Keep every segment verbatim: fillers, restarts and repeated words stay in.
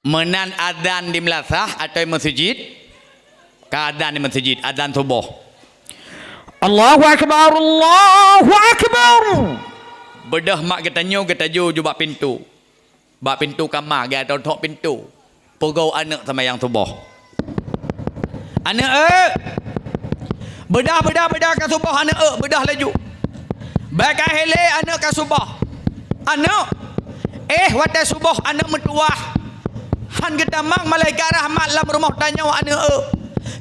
Meunan azan di meulasah atau meuseujid? Ka azan di meuseujid, azan suboh. Allahu Akbar, Allahu Akbar. Beudôh mak geutanyoe geutaju ju bak pintoe. Bak pintoe kama, geuthok-thok pintoe. Peugoe aneuëk seumayang suboh. "Aneuëk, eu! Beudôh, beudôh, beudôh ka suboh, aneuëk, eu! Beudôh laju. Bèk ka éh lé, aneuëk, ka suboh. Aneuëk, éh watèe suboh aneuëk meutuwah. Han geutamong malaikat rahmat lam rumoh tanyoe, aneuëk, eu!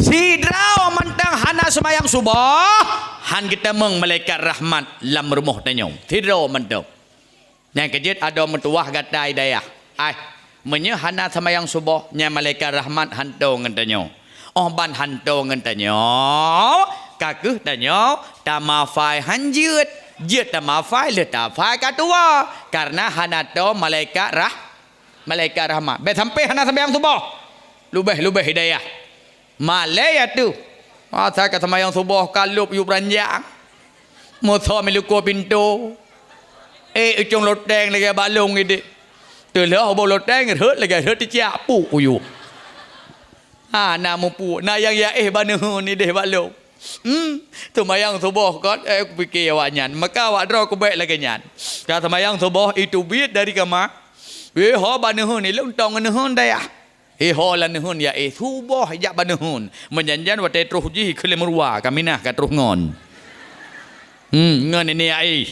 Sidroe mantong hana seumayang suboh, han geutamong malaikat rahmat lam rumoh tanyoe. Sidroe mantong." Nyang keujeuet adoe meutuwah gata i dayah. Ai, meunyoe hana seumayang suboh, nyan malaikat rahmat hanto ngon tanyoe. Óh ban hanto ngon tanyoe, ka kheueh tanyoe tamafai han jeuet. Jeuet tamafai lheueh tafai ka tuwoe, kareuna hana tô malaikat rah-, malaikat rahmat. Bèk sampai hana seumayang suboh. Leubeh-leubeh i dayah. Malèe ateueh. Masa ka seumayang suboh ka lôb yub ranjang. Musoe milukoe pintoe. Éh, ucông loteng lagèe bak lôn idéh. Teulheueh boh loteng rhot lagèe rhot teuciak puk uyuek. Ha, na mupuk. Na nyang ya éh bak neuheun idéh bak lôn. Hmm, seumayang suboh kon, éh, kupike awaknyan. Maka awak droe kubèk lagèe nyan. Ka seumayang suboh, iteubiet dari kama. Wéh, ho bak neuheun ilôn tong neuheun dayah. Hé ho lam neuheun ya éh, suboh jak bak neuheun. Meujan-jan watèe troh jih keu lé meurua, ka minah ka troh ngon. Hmm, ngon ini ya éh.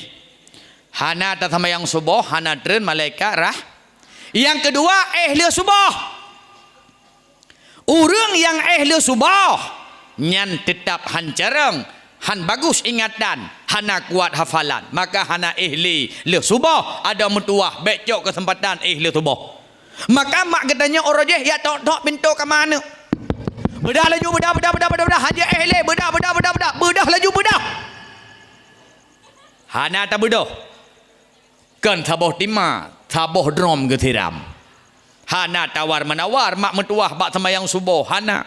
Hana taseumayang suboh, hana treun malaikat rah-. Nyang keudua, éh lheueh suboh. Ureuëng nyang éh lheueh suboh, nyan teutab han carông, han bagus ingatan, hana kuat hafalan, maka hana éh lé lheueh suboh, adoe meutuwah, bèk cok keuseumpatan éh lheueh suboh. Maka mak geutanyoe uroe jéh jak thok-thok pintoe kama aneuëk. Beudôh laju, beudôh, beudôh, beudôh, beudôh, beudôh, han jeuet éh lé, beudôh, beudôh, beudôh, beudôh, beudôh laju, beudôh. Hana tabeudôh. Kon saboh tima, saboh drom geusiram. Hana tawar-meunawar mak meutuwah bak seumayang suboh, hana.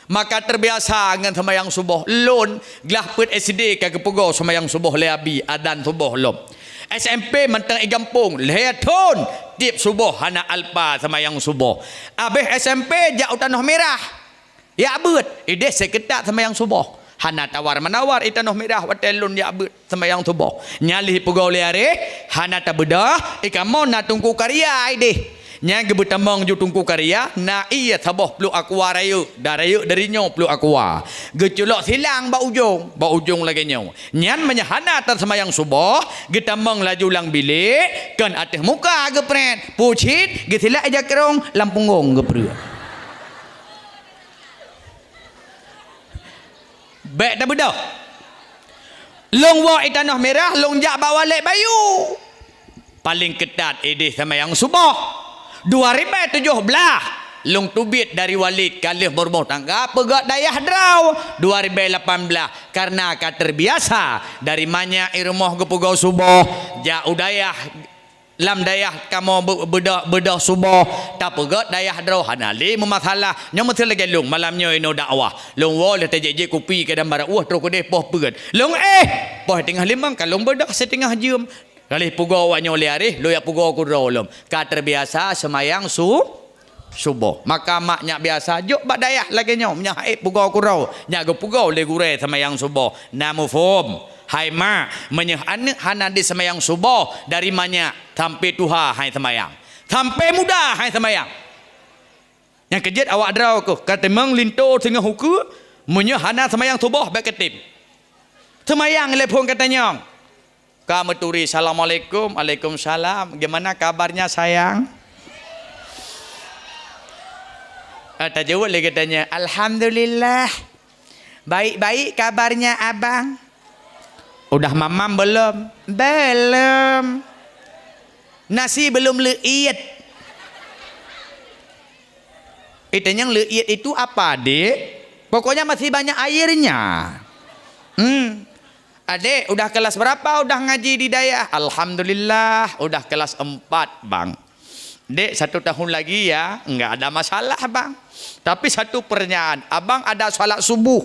Maka teubiasa ngon seumayang suboh. Lôn glah peuet S D ka geupeugoe seumayang suboh lé abi, adan suboh lom. S M P mantong i gampông, lhèe thon tiep suboh hana alpa seumayang suboh. Abéh S M P jak u Tanoh Mirah. Jak beuet, idéh seukeutat seumayang suboh. Hana tawar-meunawar i Tanoh Mirah watèe lôn jak beuet seumayang suboh. Nyan lheueh peugoe lé aré, hana tabeudôh, i kamoe na Teungku Karya idéh. Nyan geubeutamong ju Teungku Karya, na ié saboh pluek aqua rayeuk, dan rayeuk dari nyoe pluek aqua. Geuculok silang bak ujong, bak ujong lagèe nyoe. Nyan meunyo hana taseumayang suboh, geutamong laju lam bilék, kon ateueh muka geuprét, pucit, geusilak ija keurong, lam punggong geupreuek. Bèk tabeudôh. Lôn woe i Tanoh Mirah, lôn jak bak Walid Bayu. Paleng keutat idéh seumayang suboh. Dua ribèe tujoh blah, lôn teubiet dari Walid ka lheueh beurumoh tangga peugöt dayah droe. Dua ribèe lapan blah, kareuna ka teubiasa dari manyak i rumoh geupeugoe suboh, jak u dayah. Lam dayah kamoe be-, beudôh, beudôh suboh, tapeugöt dayah droe hana lé meumasalah. Nyoe meuseue lagèe lôn, malam nyoe inoe dakwah. Lôn woe lheueh tajép-jép kupi keu dam bara ueh, troh keudéh poh peuet. Lôn éh, poh teungoh limong ka lôn beudôh siteungoh jeuem. Ka lheueh peugoe awak nyoe lé aré, lôn jak peugoe keudroe lom. Ka teubiasa seumayang su-, suboh. Maka mak nyak biasa jok bak dayah lagèe nyoe, meunyo hana peugoe keudroe, nyak geupeugoe lé gurèe seumayang suboh. Na muphom? Hai mak, meunyo aneuk hana diseumayang suboh dari manyak, sampai tuha han seumayang. Sampai muda han seumayang. Nyang keujeuet awak droe keuh, ka teumeung linto teungoh ukeue, meunyo hana seumayang suboh bèk katem. Seumayang lé phon katanyong. Ka meuturi, "Assalamualaikum." "Waalaikumsalam. Gimana kabarnya, sayang?" Ah, tajaweueb lé geutanyoe, "Alhamdulillah." "Baik-baik kabarnya, Abang." "Udah mamam belum?" "Belum." "Nasi belum leuiet?" "Itanyong leuiet itu apa, Dek?" "Pokoknya masih banyak airnya." Hmm. "Adek, udah kelas berapa udah ngaji di dayah?" "Alhamdulillah, udah kelas empat, Bang." "Dek, satu tahun lagi ya." "Enggak ada masalah, Bang. Tapi satu pertanyaan, Abang ada salat subuh?"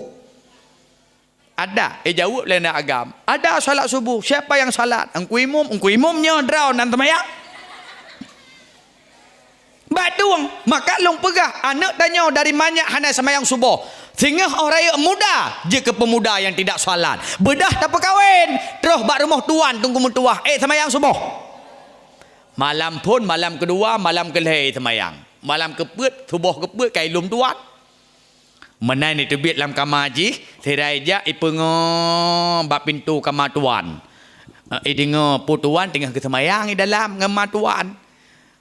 "Ada." Eh, jaweueb lé aneuk agam, "Ada salat subuh." "Siapa yang salat?" "Engku imum." "Engku imum nyoe droe nan seumayang." Bak tueng, maka lôn peugah, aneuk tanyoe dari manyak hana seumayang suboh. Singoh óh rayeuk muda, jeuet keu peumuda nyang tidak salat. Beudah tapeukawen, troh bak rumoh tuan teungku meutuwah, ék seumayang suboh. Malam phon, malam keudua, malam keulhèe seumayang. Malam keupeuet, suboh keupeuet ka ilôn tuan. Meunan iteubiet lam kama jih, sira ijak ipeungoe bak pintoe kama tuan. Eh, ideungoe po tuan teungoh geuseumayang i dalam ngon ma tuan.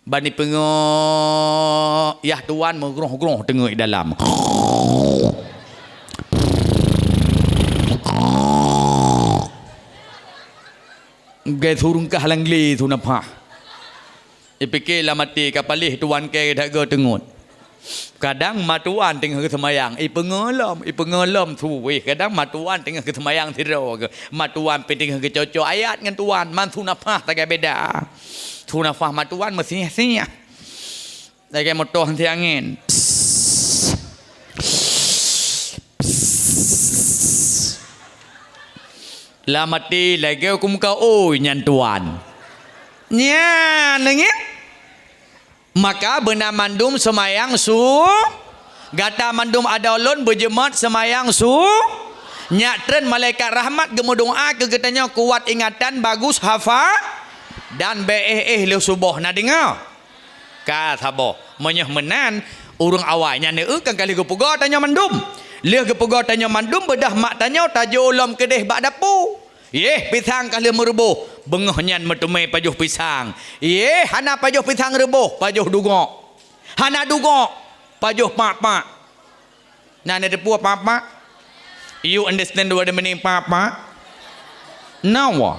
Ban ipeungoe yah tuan meugroh-groh teungoh i dalam. Geusurungkah lam glé su nafah. Ipike lam até ka paléh tuan kèe that goe teungeut. Kadang ma tuan teungoh geuseumayang, ipeungeulom, ipeungeulom su wéh. Kadang ma tuan teungoh geuseumayang sidroe geuh. Ma tuan pih teungoh geucocok ayat ngon tuan, man su nafah sagai beda. Su nafah ma tuan meusiah-siah. Lagèe moto henti angén. Lam até lagèe ku muka oi nyan tuan. Nyan leungit. Maka beuna mandum seumayang su, gata mandum adoe lôn beujeumat seumayang su, nyak treun malaikat rahmat geumeudoa keu geutanyoe kuat ingatan bagus hafa, dan beu éh-éh lheueh suboh na deungoe. Ka saboh. Meunyoe meunan, ureuëng awai nyan neueu kan ka lheueh geupeugoe tanyoe mandum. Lheueh geupeugoe tanyoe mandum beudah mak tanyoe tajok lom keudeh bak dapu. Yeh, pisang ka lheueh meureuboh. Beungoh nyan meuteumé pajoh pisang. Yeh, hana pajoh pisang reuboh, pajoh dugok. Hana dugok, pajoh pak-pak. Na neuteupeue pak-pak? You understand what I mean pak-pak? No.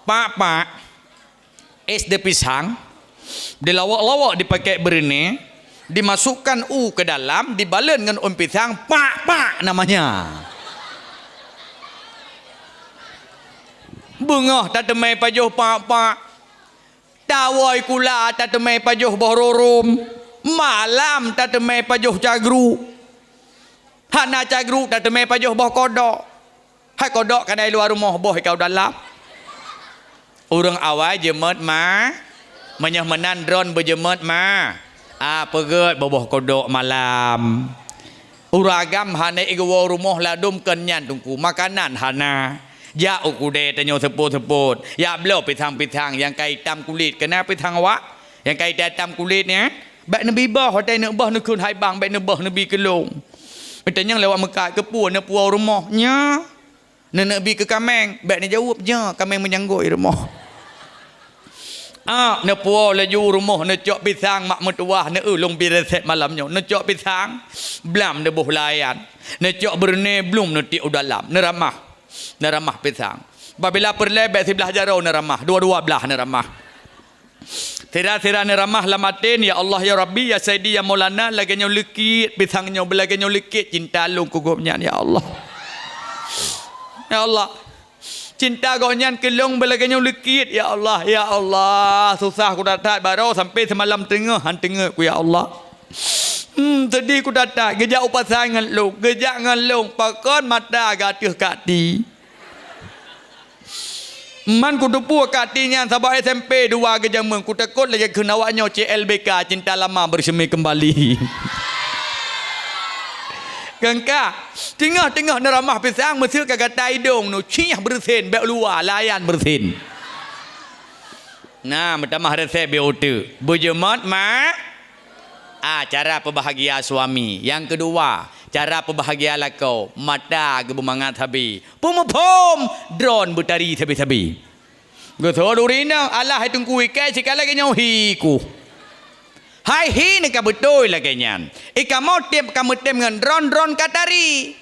Pak-pak is the pisang, dilawok-lawok dipakèk beureunée, dimasukkan u ke dalam, dibalon ngon ôn pisang, pak-pak namanya. Beungoh tateumé pajoh pak-pak, tawoe kula tateumé pajoh boh rurum, malam tateumé pajoh cagru. Hana cagru tateumé pajoh boh kodok. Hai kodok kadai luwa rumoh boh ikau dalam. Ureuëng awai jeumeut ma. Meunyoe meunan droen beujeumeut ma. Ah, peugét boh-boh kodok malam. Ureuëng agam hana igeuwoe rumoh ladum kon nyan teungku, makanan hana. Jak u keudè tanyoe seupôt-seupôt, jak bloe pisang-pisang nyang ka itam kulét, keunan pisang awak nyang ka itam-itam kulét nyan. Bèk neubi boh, watèe neuk boh neukheun hai bang, bèk neuboh neubi keu lôn. Watèe nyang lewat meukat keupeue neupuwoe rumoh nyan. Neuneuk bi keu kaméng, bèk neujaweueb, "Nyoe kaméng meunyanggôi rumoh." Ah, neupuwoe laju rumoh, neucok pisang mak meutuwah, neueu lôn bi resep malam nyoe. Neucok pisang, blam neuboh layan. Neucok beureunée, blum neutiek u dalam. Neuramah. Neuramah pisang. Babila peureulée bèk siblah jaroe neuramah, dua-dua blah neuramah. Sira-sira neuramah lam atén, "Ya Allah, ya Rabbi, ya Saidi, ya Maulana, lagèe nyoe leukét pisang nyoe, beulagèe nyoe leukét cinta lôn keu gobnyan, ya Allah. Ya Allah, cinta gobnyan keu lôn beulagèe nyoe leukét, ya Allah, ya Allah. Susah kutat-tat baroe sampai seumalam teungoh han teungeut ku, ya Allah. Hmm, seudeh kutat-tat, geujak u pasai ngon lôn, geujak ngon lôn, pakon mata geuateueh kati." Man kuteupeue kati nyan saboh S M P dua geujameun, kutakot lagèe kheun awak nyoe C L B K, cinta lama bersemi kembali. Keungka, teungoh-teungoh neuramah pisang, meuseu ka gata idong nyoe, ciah beureusen, bèk luwa, layan beureusen. Nah, meutamah resep bèk uteuk. Beujeumeut ma-, Ah, cara peubahagia suami. Nyang keudua, cara peubahagia lakoe. Mata geubeumangat sabe. Peumuphom, droen beutari sabe-sabe. Geuthôt ureueng inong, alah hai Teungku ikai sikala lagèe nyoe hi ku. Hai hi neuka beutôi lagèe nyan. I kamoe tiep ka meutem ngon droen, droen ka tari.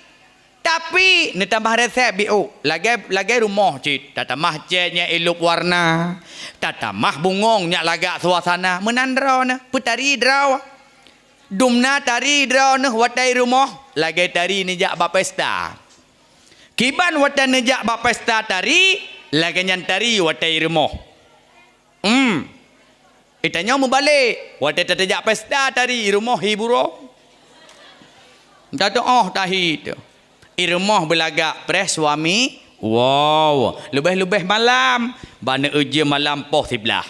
Tapi neutamah resep biôh, lagèe, lagèe rumoh cit, tatamah cèt nyang ilôb warna, tatamah bungong nyang lagak suasana, meunan droeneuh, peutari droe. Dumna tari droeneuh watèe rumoh, lagèe tari neujak bak pesta. Kiban watèe neujak bak pesta tari, lagèe nyan tari watèe rumoh. Hmm. Geutanyoe meubalek, watèe tateujak pesta tari i rumoh hi buroe. Tateuôh tahi teuh. I rumoh beulagak preh suami, wow, leubeh-leubeh malam, bak neueu jeuem malam poh siblaih.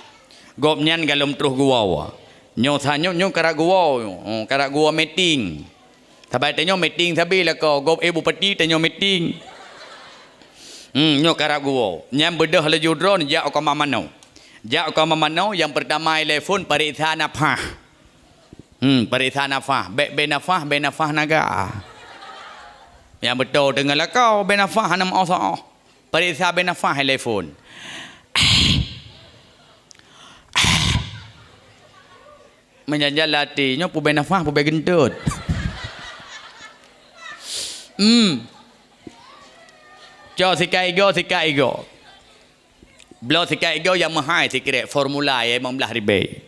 Gobnyan golom troh geuwoe. Nyoe sa nyoe, nyoe karap geuwoe, oh, karap geuwoe meeting. Sabai tanyoe meeting sabe lakoe, gob, eh, bupati tanyoe meeting. Hmm, nyoe karap geuwoe. Nyan beudôh laju droeneuh jak u kama manoe. Jak u kama manoe, nyang peurtama ileupon pareksa nafah. Hmm, pareksa nafah. Bèk bèe nafah, bèe nafah naga. Nyang beutôi teungoh lakoe, bèe nafah hana meuoh-soh. Pareksa bèe nafah ileupon. Meujan-jan lam até, nyoe peubèe nafah, peubèe geuntot. Hmm. Cok sikat igoe, sikat igoe. Bloe sikat igoe nyang meuhai sikrek, formula nyang limong blaih ribèe.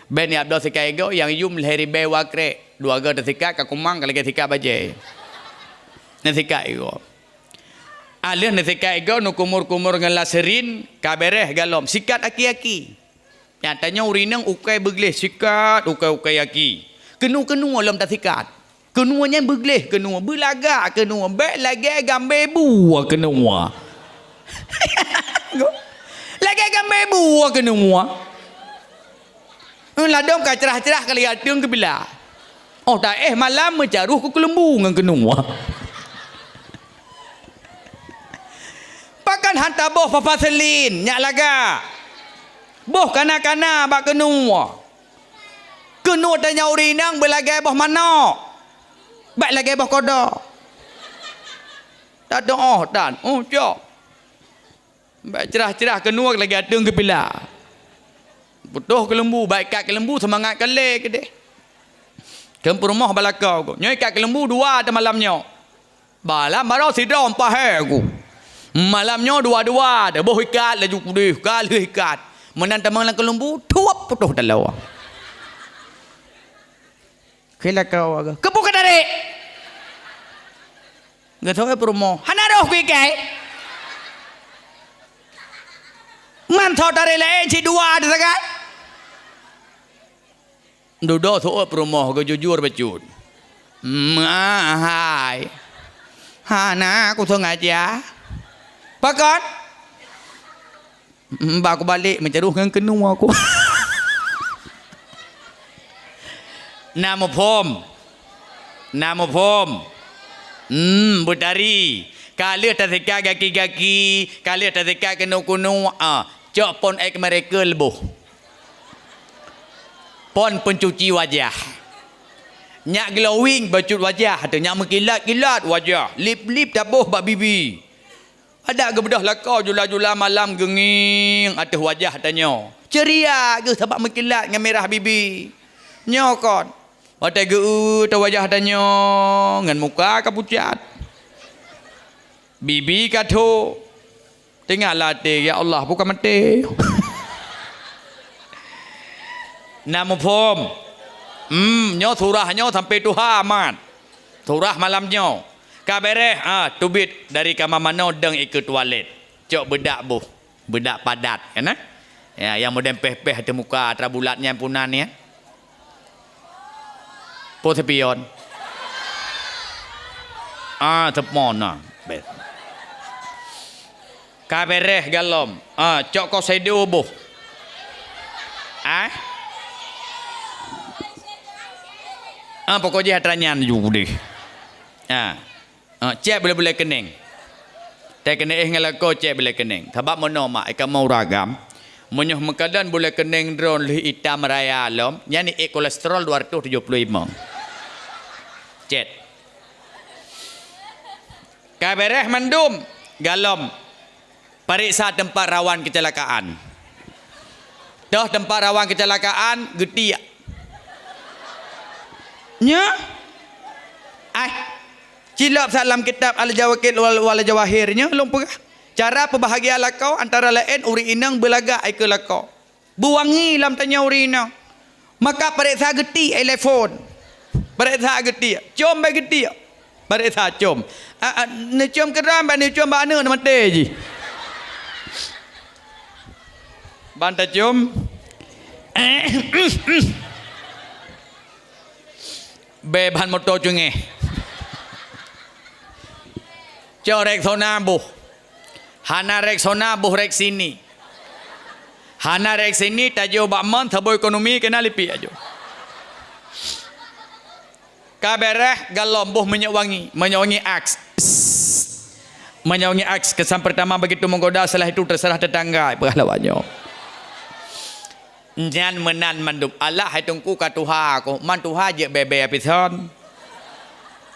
Bèk nyan bloe sikat igoe nyang yum lhèe ribèe wakrek. Dua goe teusikat ka kumang ka lagèe sikat bajèe. Neusikat igoe. Ah lheueh neusikat igoe, neukumur-kumur ngon Listerine, ka bèrèh galom. Sikat aki-aki. Nyan tanyoe ureueng inong ukai beugleh sikat, ukai-ukai aki. Keunoe-keunoe lom tasikat. Keunoe nyan beugleh keunoe, beulagak keunoe, bèk lagèe gambèe bu keunoe. Lagèe gambèe bu keunoe. Ladôm ka crah-crah ka lheueh ateueng keu bila. Oh taéh malam meucaroh keu keuleumbu ngon keunoe. Pakon han taboh papa selin nyak lagak. Boh kana-kana bak keunoe. Keunoe tanyoe ureueng inong beulagèe boh manok. Bèk lagèe boh kodok. Tadoh tan, oh, cok. Bèk crah-crah keunoe lagèe ateueng keu bila. Putôh keuleumbu, bèk ikat keuleumbu seumangat ka lé keudeh. Kheun peurumoh bak lakoe, nyoe ikat keuleumbu dua teumalam nyoe. Balam baroe sidroe pahé ku. Malam nyoe dua-dua teuh boh ikat laju keudeh, ka lheueh ikat. Meunan tamong lam keuleumbu, thuep putôh taloe. Keu lakoe, "Keupeue ka tarek?" Geutôi peurumoh, "Hana roh ku ikai." "Man tho tarek laén cit dua teuh sagai?" Dudoe seuôt peurumoh geujujur bacut. "Mahai. Hana kusengaja." "Pakon?" "Bah kubalek meucaroh ngon keunoe ku." Na muphom? Na muphom? Hmm, beutari. Ka lheueh tasikat gaki-gaki, ka lheueh tasikat keunoe-keunoe, ah, cok pon ék miracle boh. Pon pencuci wajah. Nyak glowing bacut wajah teuh, nyak meukilat-kilat wajah, lip-lip taboh bak bibi. Adak geubeudôh lakoe jula-jula malam geungieng ateueh wajah tanyoe. Ceuria geuh sabab meukilat ngon mirah bibi. Nyoe kon, watèe geu-eu teuh wajah tanyoe ngon muka ka pucat. Bibi ka tho. Teuingat lam até, "Ya Allah, peue ka maté." Na muphom? Hmm, nyoe surah nyoe sampai tuha mat. Surah malam nyoe. Ka bèrèh, ah, teubiet dari kama manoe dong ikeue tualet. Cok beudak boh, beudak padat, kan, eh? Ya, nyang model péh-péh ateueh muka, atra bulat nyan punan nyan. Peue sepion? Ah, seupon na. Bèk. Ka bèrèh galom. Ah, cok kosedo boh. Ah? Ah, pokok jih atra nyan ju deh. Ah. Ah, cèk bulèe-bulèe keuneng. Teukeunong éh ngon lakoe cèk bulèe keuneng. Sabab meunoe mak, i kamoe ureueng agam, meunyoe meukeudong bulèe keuneng droeneuh lheueh itam raya lom, nyan ék kolesterol dua ratus tujoh puluh limong. Cèt. Ka bèrèh mandum, galom. Pareksa teumpat rawan keucelakaan. Toh teumpat rawan keucelakaan, geutiek. Nyo? Ai, cilop that lam kitab Al-Jawakit wal, wal Jawahir nyo lôn peugah. Cara peubahagia lakoe antara laén ureueng inong beulagak ikeue lakoe. Beuwangi lam tanyoe ureueng inong. Maka pareksa geutiek ileupon. Pareksa geutiek. Com bak geutiek. Pareksa com. A, a, neucom keudroe bak neucom bak aneuk neumaté jih. Ban tacom. Bèe ban moto cungéh. Cok Rexona boh. Hana Rexona boh Rexini. Hana rek sini tajok bak mon, saboh ekonomi kena lipik ajo. Ka bereh galom boh minyeuk wangi, minyeuk wangi Axe. Psst. Minyeuk wangi Axe kesan pertama begitu menggoda, setelah itu terserah tetangga, peugah lawak nyoe. Nyan meunan mandum. Alah hai teungku ka tuha ko, man tuha jeuet bebe apison.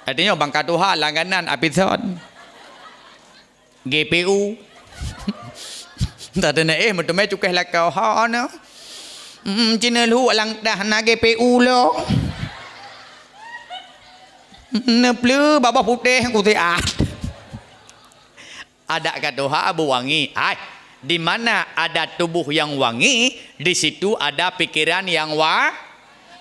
Artinya bang ka tuha langganan apison. G P U. Entah teuneuk eh meuteumé cukéh lakau ha na. Hmm, cina lhu langkah na G P U lo. Neupleue babah putéh kusiat. Adak ka tuha beuwangi. Hai, di mana ada tubuh yang wangi, di situ ada pikiran yang wa-,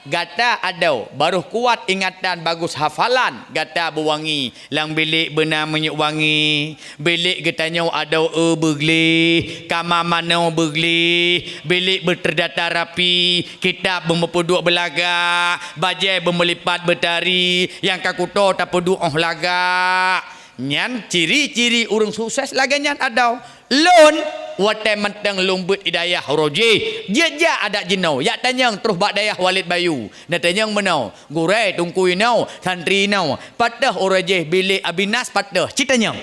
gata adoe, barôh kuat ingatan, bagus hafalan, gata beuwangi. Lam bilék beuna minyeuk wangi, bilék geutanyoe adoe beugleh, kama manoe beugleh, bilék beuterdata rapi, kitab beumeupeuduk beulagak, bajée beumeulipat beutari, nyang ka kuto tapeuduek óh lagak. Nyan ciri-ciri ureuëng sukses lagée nyan adoe. Lôn, watée mantong lôn beuet i dayah uroe jih, jeuet jak adak jinoe, jak tanyong troh bak dayah Walid Bayu. Na tanyong meunoe, gurée teungku inoe, santri inoe, pat teuh uroe jih bilék Abinas pat teuh, ci tanyong.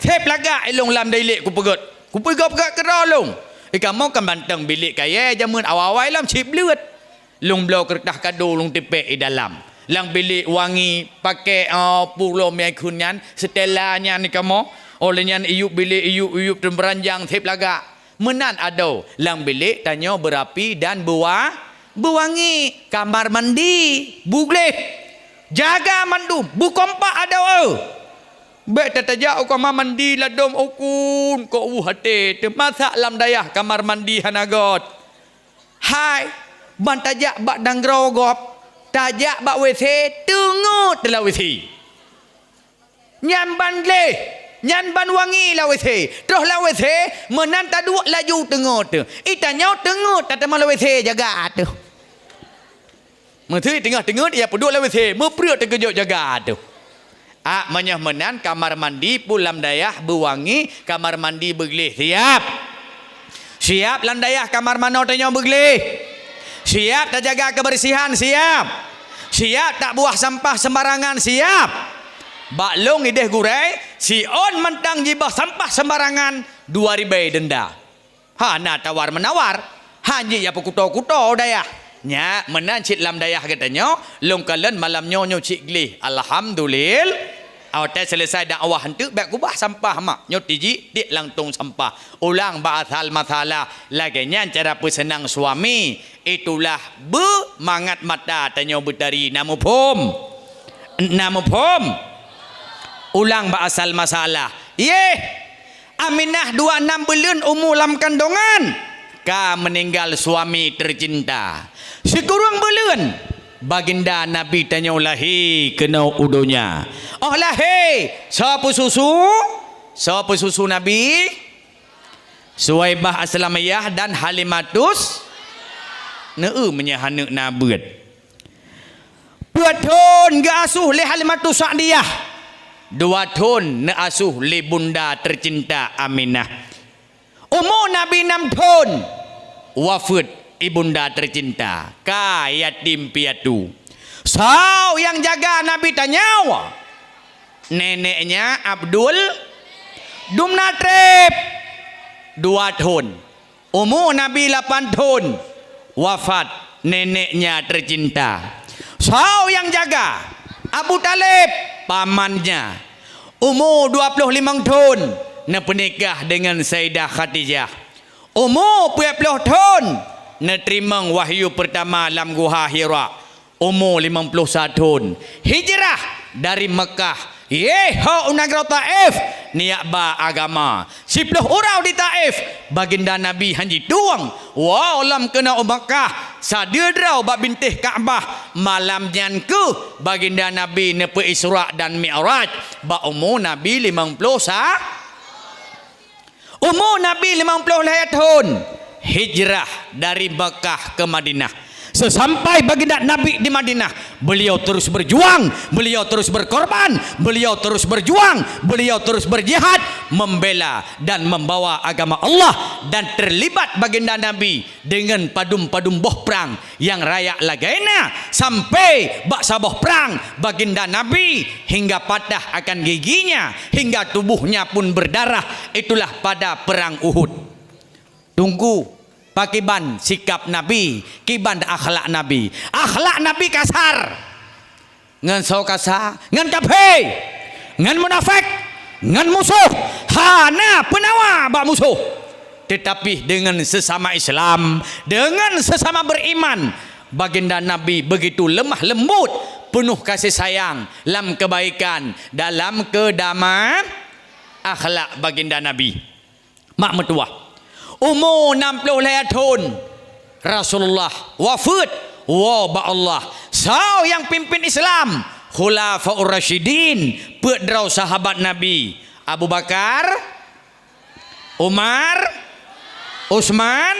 Seb lagak ilôn lam dailék kupeugét, kupeugét-peugét keudroe lôn. I kamoe kan mantong bilék kayée jameun awai-awai lom cit bleuet. Lôn bloe keureutah kado lôn tipék i dalam. Lam bilék wangi, pakék, oh, pulo mie kheun nyan, seutela nyan di kamoe. Óh lheueh nyan iyup bilék, iyup, iyup teumeuranjang seb lagak. Meunan adoe, lam bilék tanyoe beurapi dan beuwa-, beuwangi. Kamar mandi, bugleh. Jaga mandum, beukompak adoe. Bék tatajak u kamar mandi ladôm ukun, kok uh até, teumasak lam dayah kamar mandi hana göt. Hai, ban tajak bak nanggroe gob, tajak bak W C, teungeut teuh lam W C. Nyan ban gleh, nyan ban wangi lam W C. Troh lam W C, meunan taduek laju teungeut teuh. I tanyoe teungeut tateumé lam W C jaga teuh. Meuseu teungoh teungeut, ya peuduek lam W C, meupreuet teukeujot jaga teuh. Ah, meunyoe meunan, kamar mandi pun lam dayah beuwangi, kamar mandi beugleh. Siap? Siap lam dayah kamar manoe tanyoe beugleh? Siap tajaga kebersihan? Siap? Siap tak buah sampah sembarangan? Siap? Bak lôn ideh gurée, siôn mantong jiboh sampah sembarangan, dua ribée denda. Hana tawar-menawar, hana jeuet ya peukuto-kuto dayah. Nyak, meunan cit lam dayah geutanyoe, lôn kalon malam nyoe nyoe cit gleh. Alhamdulil-, watée seuleusai dakwah eunteuk bék kubah sampah mak. Nyoe tijik tiek lam tong sampah. Ulang bak asal masalah. Lagée nyan cara peuseunang suami. Itulah beumangat mata tanyoe beutari. Na muphom? Na muphom? Ulang bak asal masalah. Yeh! Aminah dua nam buleuen umu lam kandongan, ka meuninggal suami teucinta. Sikureueng buleuen, baginda Nabi tanyoe lahé keunoe u donya. Óh lahé, soe peususu? Soe peususu Nabi? Suwaibah Aslamiyah dan Halimatus. Neu-eu meunyoe hana na beuet. Dua thon geuasuh lé Halimatus Sa'diyah. Dua thon neuasuh lé bunda teucinta Aminah. Umu Nabi nam thon, wafeuet ibunda teucinta, ka yatim piatu. Soe nyang jaga Nabi tanyoe? Neneknya Abdul, dumna treb. Dua thon. Umu Nabi lapan thon, wafat neneknya tercinta. Soe nyang jaga? Abu Thalib, pamannya. Umu dua ploh limong thon, neupeunikah deungon Saidah Khadijah. Umu peuet ploh thon, neuteurimong wahyu peurtama lam Guha Hira. Umu limong ploh sa thon, hijrah dari Meukah, yeh, ho u nanggroe Taif, neujak ba agama. Siploh uroe di Taif, baginda Nabi hana jitueng, woe lom keunoe u Meukah, sadeue droe bak bintéh Ka'bah. Malam nyan keuh baginda Nabi neupeu Isra dan Mi'raj bak umu Nabi limong ploh sa. Umu Nabi limong ploh lhée thon, hijrah dari Meukah ke Madinah. Sesampai baginda Nabi di Madinah, beliau terus berjuang, beliau terus berkorban, beliau terus berjuang, beliau terus berjihad, membela dan membawa agama Allah, dan terlibat baginda Nabi dengan padum-padum boh prang nyang rayak lagée na, sampai bak saboh prang baginda Nabi hingga patah akan giginya, hingga tubuhnya pun berdarah, itulah pada perang Uhud. Teungku, pakiban sikap Nabi, kiban akhlak Nabi. Akhlak Nabi kasar. Ngon soe kasa? Ngon kafé, ngon munafék, ngon musoh. Hana peunawa bak musoh. Tetapi dengan sesama Islam, dengan sesama beriman, baginda Nabi begitu lemah lembut, penuh kasih sayang, lam kebaikan, dalam kedamaian, akhlak baginda Nabi. Mak meutuwah. Umu nam ploh lhée thon Rasulullah wafeuet, woe bak Allah. Soe nyang pimpin Islam? Khulafaur Rasyidin, peuet droe sahabat Nabi, Abu Bakar, Umar, Utsman,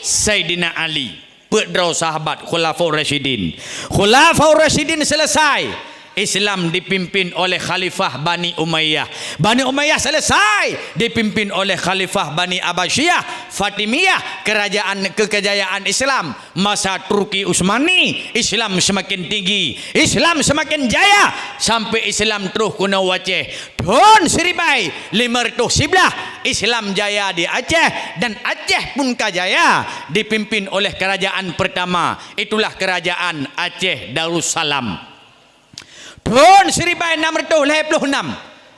Saidina Ali. Peuet droe sahabat Khulafaur Rasyidin. Khulafaur Rasyidin selesai, Islam dipimpin oleh Khalifah Bani Umayyah. Bani Umayyah selesai, dipimpin oleh Khalifah Bani Abbasiyah, Fatimiyah, kerajaan, kekejayaan Islam. Masa Turki Utsmani, Islam semakin tinggi, Islam semakin jaya, sampai Islam troh keunoe u Aceh. Thon siribée limong reutôh siblaih, Islam jaya di Aceh, dan Aceh pun ka jaya, dipimpin oleh kerajaan pertama, itulah kerajaan Aceh Darussalam. Thon siribée nam reutôh lhée ploh nam,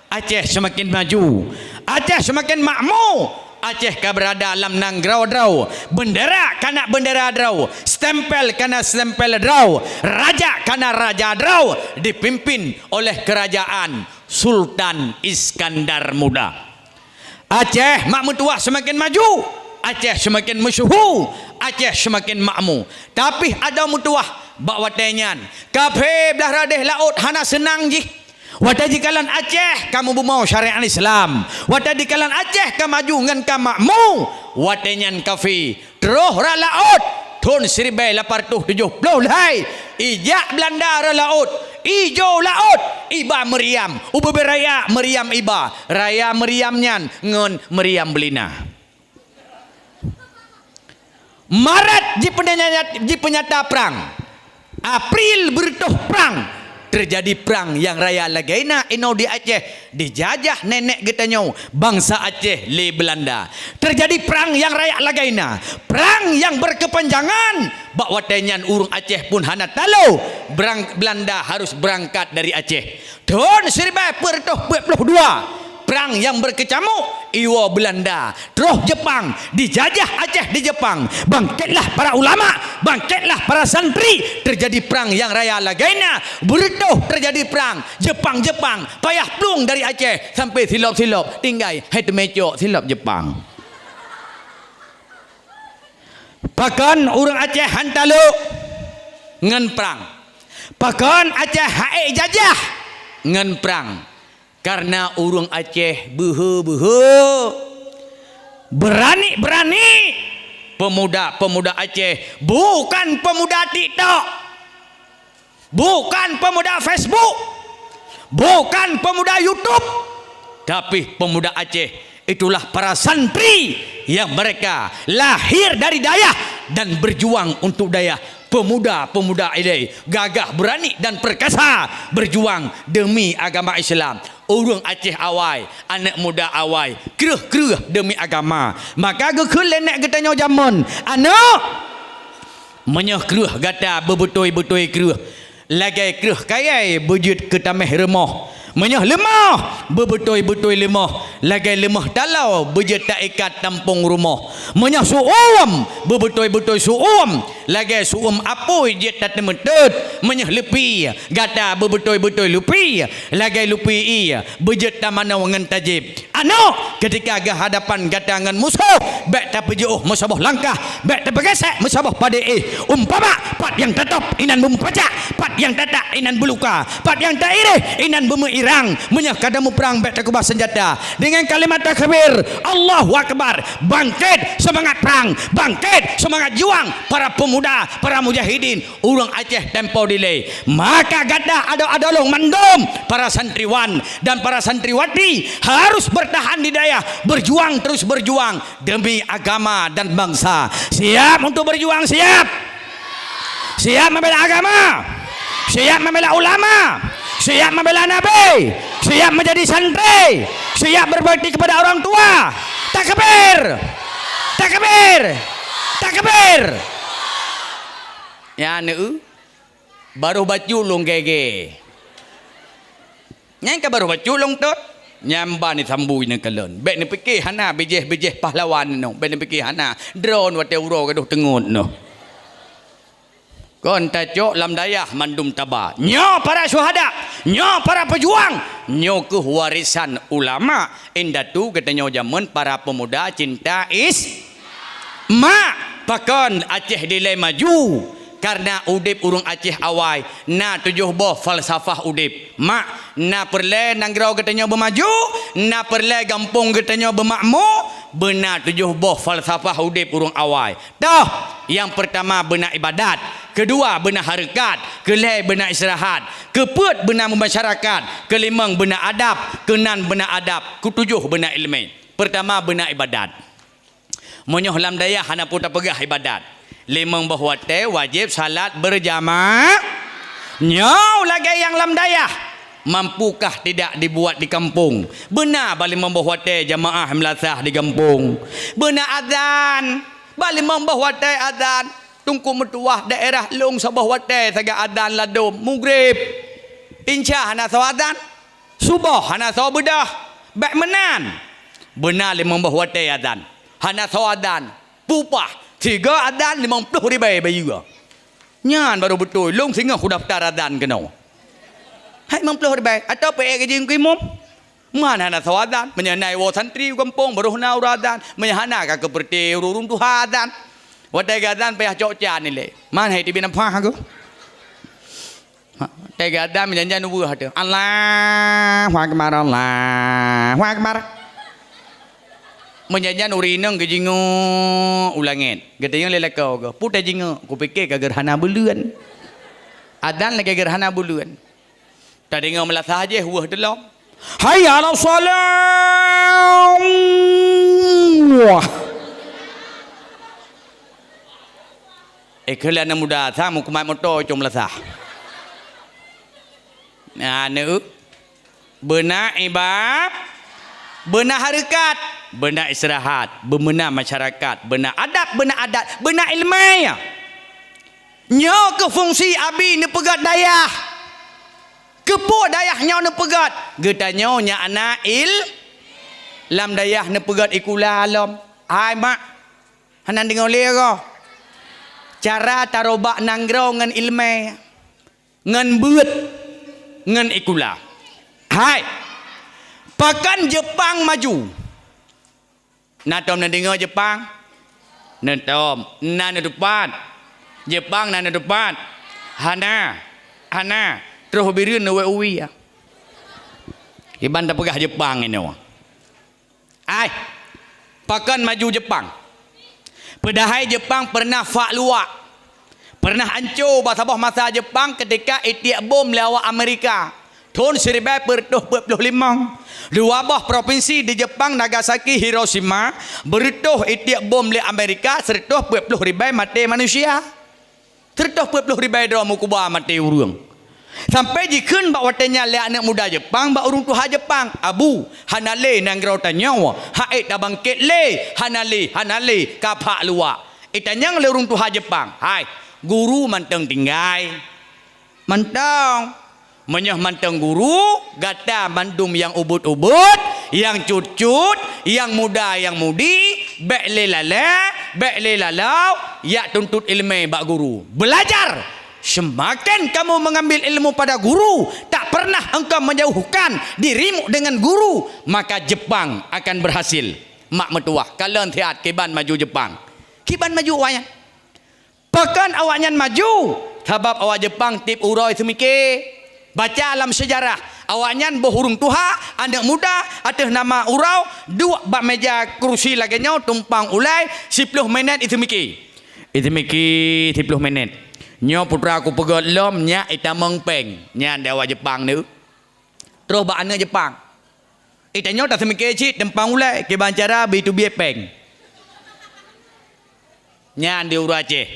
Aceh semakin maju, Aceh semakin makmu, Aceh ka beurada lam nanggroe droe, bendera ka na bendera droe, stempel ka na stempel droe, raja ka na raja droe, dipimpin oleh kerajaan Sultan Iskandar Muda. Aceh mak meutuwah semakin maju, Aceh semakin meusyeuhu, Aceh semakin makmu. Tapi adoe meutuwah bak watée nyan, kafé blah radeh laôt hana seunang jih. Watée jikalon Aceh ka meubumoe syariat Islam, watée jikalon Aceh ka maju ngon ka makmu, watée nyan kafé troh rot laôt. Thon siribée lapan reutôh tujoh ploh lhée, ijak Beulanda rot laôt, ijo laôt, iba meuriam, ubé-bé raya meuriam iba, raya meuriam nyan ngon meuriam beulina. Maret jipeunyata, jipeunyata prang. April beureutôh prang. Teujadi prang nyang raya lagée na inoe di Aceh, dijajah nenek geutanyoe, bansa Aceh, lé Beulanda. Teujadi prang nyang raya lagée na, prang nyang berkepanjangan. Bak watée nyan ureuëng Aceh pun hana talo, berang-, Beulanda harus beurangkat dari Aceh. Thon siribée peuet reutôh peuet ploh dua, prang nyang berkecamuk, iwoe Beulanda, troh Jepang, dijajah Aceh di Jepang. Bangkitlah para ulama, bangkitlah para santri, teujadi prang nyang raya lagée na. Beureutôh teujadi prang, Jepang-Jepang payah plueng dari Aceh sampai silop-silop, tinggai hai teumé cok silop Jepang. Pakon ureuëng Aceh han talo ngon prang? Pakon Aceh han ék jajah ngon prang? Kareuna ureuëng Aceh beuhe-beuhe, beurani-beurani. Peumuda-peumuda Aceh bukan peumuda TikTok, bukan peumuda Facebook, bukan peumuda YouTube, tapi peumuda Aceh itulah para santri yang mereka lahir dari dayah dan berjuang untuk dayah. Peumuda-peumuda ilée gagah, beurani dan perkasa berjuang demi agama Islam. Ureuëng Aceh awai, aneuëk muda awai, kreueh-kreueh demi agama. Maka geukheun lé nenek geutanyoe jameun, aneuëk, meunyoe kreueh gata beubeutôi-beutôi kreueh, lagée kreueh kayée beujeuet keu taméh rumoh. Meunyoe leumoh, beubeutôi-beutôi leumoh, lagée leumoh taloe beujeuet taikat tampông rumoh. Meunyoe su'uem, beubeutôi-beutôi su'uem, lagée su'uem apui jeuet tateumeuteut. Meunyoe lupi, gata beubeutôi-beutôi lupi, lagée lupi ié beujeuet tamanoe ngon tajieb. Aneuëk, keutika geuhadapan gata ngon musoh, bék tapeujiôh meusaboh langkah, bék tapeugeusék meusaboh padé éh. Umpama, pat nyang tatôb inan beumupacak, pat nyang tatak inan beuluka, pat nyang taireh inan beumeuirang. Meunyoe ka tamuprang, bék takeubah seunjata. Dengan kalimat takbir, Allahu Akbar, bangkit semangat perang, bangkit semangat juang para pemuda, para mujahidin, ureuëng Aceh tempo dilée. Maka gata adoe-adoe lôn mandum, para santriwan dan para santriwati, harus bertahan di dayah, berjuang terus berjuang demi agama dan bangsa. Siap untuk berjuang? Siap? Siap membela agama? Siap membela ulama? Siap membela Nabi? Siap menjadi santri? Siap berbakti kepada orang tua? Takbir! Takbir! Takbir! Ya, neu. Baroh bacut lôn gege. Nyan ka baroh bacut lôn tot. Nyan ban isambui neukalon. Bék neupike hana bijéh-bijéh pahlawan nyoe. Bék neupike hana. Droeneuh watée uroe gadôh teungeut nyoe. Kon tacok lam dayah mandum taba. Nyoe para syuhada, nyoe para peujuang, nyoe keuh warisan ulama indatu geutanyoe jameun para pemuda cinta is-, Mak, pakon Aceh dilée maju? Karena udeb ureuëng Aceh awai na tujoh boh falsafah udeb. Mak, na peureulée nanggroe geutanyoe beumaju, na peureulée gampông geutanyoe beumakmu, beuna tujoh boh falsafah udeb ureuëng awai. Toh, nyang peurtama beuna ibadat, keudua beuna hareukat, keulhée beuna istirahat, keupeuet beuna meumasyarakat, keulimong beuna adab, keunan beuna adab, keutujoh beuna iéleumé. Peurtama beuna ibadat. Meunyoe lam dayah hana peue tapeugah ibadat, limong boh watée wajéb salat beurjamaah. Nyoe lagée nyang lam dayah, mampukah tidak dibuat di kampung? Beuna bak limong boh watée jamaah meulasah di gampông. Beuna azan bak limong boh watée azan. Teungku meutuwah daerah lôn saboh watée sagai azan ladom, mugreb. Insya hana soe azan. Suboh hana soe beudôh. Bék meunan. Beuna limong boh watée azan. Hana soe azan. Pupah. Sigoe azan limong ploh ribée bayeue. Nyan barô beutôi. Lôn singoh kudaftar azan keunoe. Hai limong ploh ribée. Atawa peuék gaji keu imum. Man hana soe azan. Meunyoe na iwoe santri u gampông, barô na ureuëng azan. Meunyoe hana ka keupeureuté ureuëng tuha azan. Watée geuazan payah cok can ilée. Man hai teubiet nafah aku. Ha, teuga dan meujan-jan weueh teuh. Allahu Akbar, Allahu Akbar. Meujan-jan ureuëng inong geujingeuk u langét. Geutanyong lé lakoe geuh, "Peue tajingeuk?" Kupike ka geuh hana buleuen. Adan lagée geuh hana buleuen. Tadeungoe meulasah jéh weueh teulom. Hayya 'alas shalah. Eh, keu lé aneuk muda, sa meukumat moto cong meulasah. Nah, aneuk, beuna iba-, beuna hareukat, beuna istirahat, beuna masyarakat, beuna adab, beuna adat, beuna iéleumé. Nyoe keuh fungsi abi neupeugét dayah. Keupeue dayah nyoe neupeugét? Geutanyoe nyan na il-, lam dayah neupeugét ikula lom. Hai mak, hana deungoe lé roh. Cara tarobak nanggroe ngon iéleumé, ngon beuet, ngon ikula. Hai, pakon Jeupang maju? Na tom neudeungoe Jeupang? Neutom. Na neutupat? Jeupang na neutupat? Hana. Hana. Troh Bireuen neuwée uwie. Iban tapeugah Jeupang inoe. Ai, pakon maju Jeupang? Padahai Jeupang pernah fak luwak. Pernah anco bak saboh masa Jeupang ketika itiek bom lé awak Amerika. Thon siribée peuet reutôh peuet ploh limong, dua boh propinsi di Jeupang, Nagasaki, Hiroshima, beureutôh itiek bom lé Amerika, seureutôh peuet ploh ribée maté manusia. Seureutôh peuet ploh ribée droe meukuba maté ureuëng. Sampai jikheun bak watée nyan lé aneuk muda Jeupang bak ureuëng tuha Jeupang, "Abu, hana lé nanggroe tanyoe, han ék tabangkét lé, hana lé, hana lé, ka fak luwak." Itanyong lé ureuëng tuha Jeupang, "Hai, guru mantong tinggai?" Mantong. Meunyoe mantong guru, gata mandum nyang ubit-ubit, nyang cut-cut, nyang muda, nyang mudi, bék lé lalée, bék lé lalau, jak tuntut iéleumé bak guru. Belajar! Semakin kamu mengambil ilmu pada guru, tak pernah engkau menjauhkan dirimu dengan guru, maka Jeupang akan berhasil. Mak meutuwah, kalon siat kiban maju Jeupang. Kiban maju awaknyan. Pakon awaknyan maju? Sabab awak Jeupang tieb uroe seumike. Baca lam seujarah, Awaknyan boh ureuëng tuha, aneuëk muda, ateueh nama uroe, duek bak meja keurusi lagée nyoe tumpang ulée, siploh minét iseumiki. Iseumiki siploh minét. Nyoe putra kupeugét lom nyak itamong péng. Nyan di awak Jepang nyoe. Troh bak aneuëk Jepang. Itanyoe taseumike cit tumpang ulée kiban cara beuiteubiet péng. Nyan di ureuëng Aceh.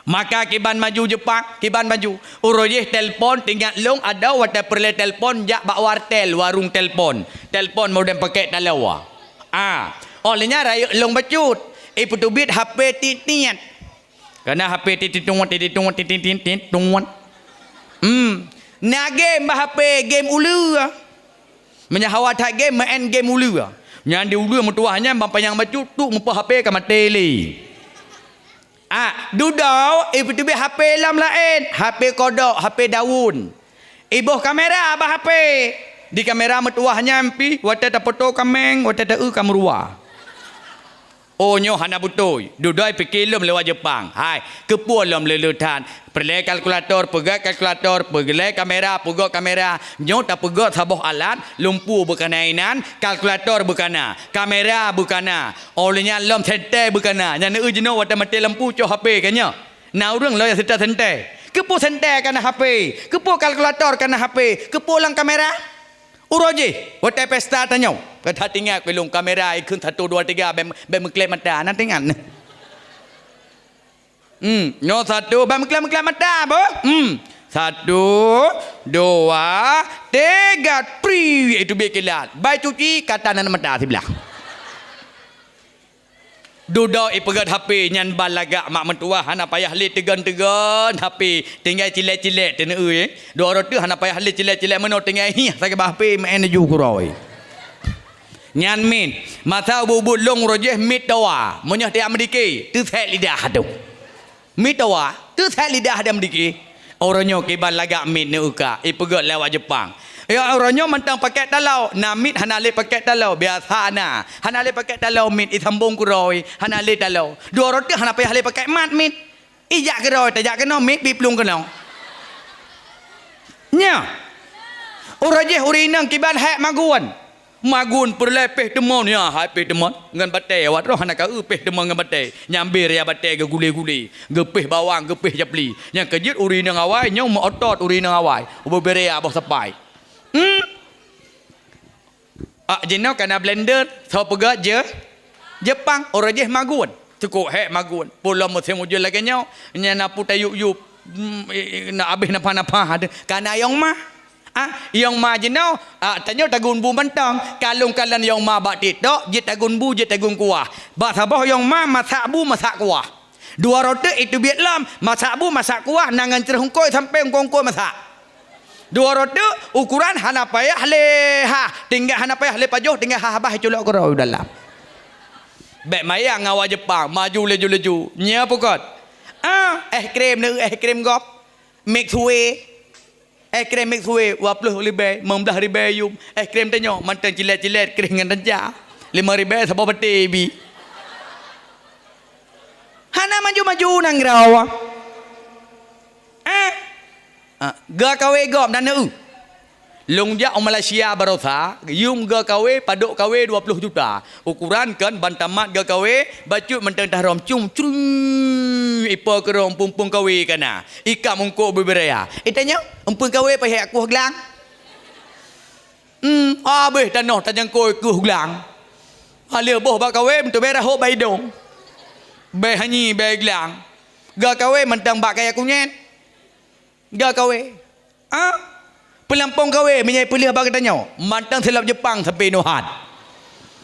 Maka kiban maju Jepang, kiban maju. Uroe jih telepon, teuingat lôn adoe watée peureulée telepon jak bak wartel, warong telepon. Telepon modern pakai taloe. Ah, óh lheueh nyan rayeuk lôn bacut. Ipeuteubiet H P tiet-tiet. Kana H P tiet-tiet, tiet-tiet, tiet-tiet. Hmm. Na game bak H P, game uleue. Meunyoe hawa that game, main game uleue. Nyan di uleue meutuwah nyan ban panyang bacut, tuk meupoh H P ka maté lé. Ah, dudoe ipeuteubiet H P lom laén, H P kodok, H P daun. Iboh kamera bak H P. Di kamera meutuwah nyan pih, watée tapoto ka meng, watée taeu ka meuruwa. Oh, nyoe hana beutôi. Dudoe pike lom lewat Jepang. Hai, keupeue lom le-le that? Peureulée kalkulator, peugét kalkulator, peureulée kamera, peugét kamera. Nyoe tapeugét saboh alat, lumpur beukana inan, kalkulator beukana, kamera beukana. Óh lheueh nyan lom senter beukana. Nyan eu jinoe watée maté lampu cok H P ka nyoe. Na ureuëng lom nyang senter-senter. Keupeue senter kana H P? Keupeue kalkulator kana H P? Keupeue lam kamera? Uroe jih, watée pesta tanyoe, ka that ingat keu lôn kamera ikheun satu, dua, tiga, bèk, bèk meuklep mata, na teuingat? Hmm, nyoe satu, bèk meuklep-meuklep mata, boh. Hmm, satu, dua, tiga, pri, itu biet kilat. Bai cuci, kata nan mata siblah. Dudoe ipeugét H P nyan ban lagak mak meutuwah hana payah lé teugon-teugon H P, tinggai cilek-cilek teuneue, eh. Dua uroe teuk hana payah lé cilek-cilek meunoe tinggai hieh sagai bak H P main laju keudroe. Nyan miet, masa ubit-ubit lôn uroe jih miet tawa, meunyoe tajak meudike, teusék lidah tu. Miet tawa, teusék lidah dan meudike. Uroe nyoe kiban lagak miet neuka, ipeugét lé awak Jepang. Ya, uroe nyoe mantong pakèk taloe, na miet hana lé pakèk taloe, biasa na. Hana lé pakèk taloe miet, isambong keudroe, hana lé taloe. Dua uroe teuk hana payah lé pakèk mat miet. Ijak keudroe, tajak keunoe miet, biplueng keunoe. Nyoe. Uroe jih ureueng inong kiban hék magun. Magun peureulée péh teumon, ya, hai péh teumon ngon batée, awak droe hana ka eu péh teumon ngon batée. Nyang bri raya batée geugulé-gulé, geupéh bawang, geupéh japli. Nyang keujeuet ureueng inong awai, nyoe meu-otot ureueng inong awai. Ubé bri raya boh sapai. Hmm. Ah, jinoe kana blender, soe peugah je? Jepang, uroe jih magun. Cukôp hék magun. Pulo musém ujeuen lagée nyoe, nyan na pu tayup-yup. Hmm, eh, eh, na abéh napa-napa. Kana yong ma. Ah, yong ma jinoe, ah, tanyoe tagun bu mantong. Kalon-kalon yong ma bak TikTok, jeuet tagun bu, jeuet tagun kuah. Bak saboh yong ma, masak bu, masak kuah. Dua uroe teuk iteubiet lom, masak bu, masak kuah, na ngon ceureungkôi sampoe eungkôi-eungkôi masak. Dua uroe teuk, ukuran hana payah lé ha, tinggai hana payah lé pajoh, tinggai ha habah iculok keudroe u dalam. Bèk maya ngon awak Jepang, maju laju-laju. Nyoe pukot. Ah, es krim ni, es krim gob. Mix way. Es krim mix way, dua ploh ribèe, limong blaih ribèe yum. Es krim tanyoe, mantong cilet-cilet, kreh ngon tanca. Limong ribèe saboh batée bi. Hana maju-maju nanggroe. Eh? Ah, geu kawé gob nan eu. Lôn jak u Malaysia barosa, yum geu kawé padub kawé dua ploh juta. Ukuran kon ban tamat geu kawé, bacut mantong tahrôm cum, crueng, ipo keudroe eumpeung-eumpeung kawé kana. Ikam eungkôt bubé raya. Itanyoe, eumpeung kawé payah kuah glang. Hmm, abéh tanoh tajangkôi keuh glang. Aleuh boh bak kawé, meuteubiet rahot bak idong. Bèe hanyi, bèe glang. Geu kawé mantong bak kayèe kunyét. Geu kawé. Ah? Peulampông kawé meunyoe peuleueh bak geutanyoe, mantong silop Jepang sampoe nohat.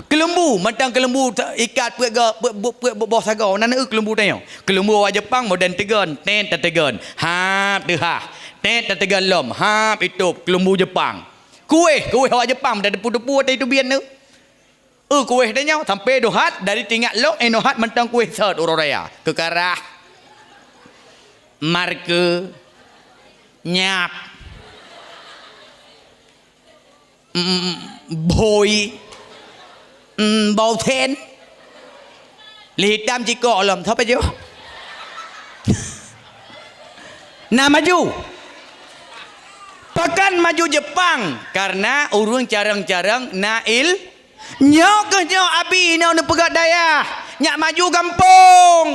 Keuleumbu, mantong keuleumbu ta-, ikat peuet ga-, peuet, peuet, peuet boh sagoe, na neu keuleumbu tanyoe. Keuleumbu awak Jepang modern teugon, tét tateugon. Hab teuhah. Tét tateugon lom, hab itôb keuleumbu Jepang. Kuéh, kuéh awak Jepang, dak teupu-teupu watèe iteubiet neu. Eu kuéh tanyoe sampoe nohat dari tingak lok, eh, nohat mantong kuéh sot uroe raya. Keukarah. Marke. Nyap. Mm, bhôi. Mm, bau then. Lé hitam cikok lom, sapa jeuh? Na maju. Pakon maju Jepang, karena ureuëng carông-carông na il-, nyoe keuh nyoe Abi inoe neupeugah dayah, nyak maju gampông.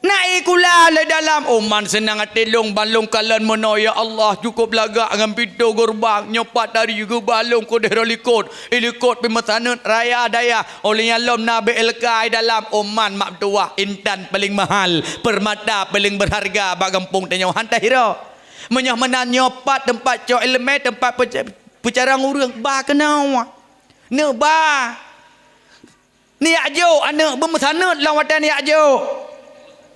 Na ie kula lé dalam, oh man seunang até lôn ban lôn kalon meunoe, ya Allah, cukup lagak ngon pintoe geureubang, nyoe pat tari geuba lôn keudeh rot likot, i likot pih meusaneut raya dayah, oh lheueh nyan lom na B L K i dalam, oh man mak meutuwah, intan paleng mahal, peurmata paleng beurharga bak gampông tanyoe, han tahiro. Meunyoe meunan nyoe pat teumpat cok iéleumé, teumpat peuca-, peucarông ureuëng, ba keunoe. Neuba. Neujak jok aneuëk beumeusaneut lam watée neujak jok.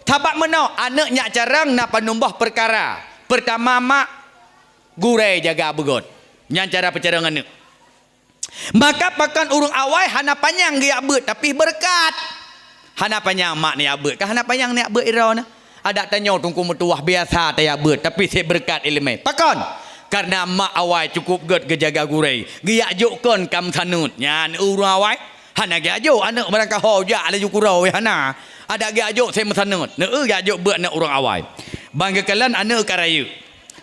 Sabab meunoe, aneuëk nyak carông na panumbah peukara. Peurtama, mak gurée jaga beugét. Nyan cara peucarông aneuëk. Maka pakon ureuëng awai hana panyang geujak beuet, tapi beureukat. Hana panyang mak neujak beuet, ka hana panyang neujak beuet droeneuh. Adak tanyoe Teungku meutuwah biasa tajak beuet, tapi seb beureukat iéleumé. Pakon? Kareuna mak awai cukup gét geujaga gurée. Geujak jok kon ka meusaneut. Nyan ureuëng awai. Hana geujak jok aneuëk barangkaho jak laju kuro, hana. Adak geujak jok seb meusaneut. Neu geujak jok beuet aneuëk ureuëng awai. Ban geukalon aneuëk ka rayeuk.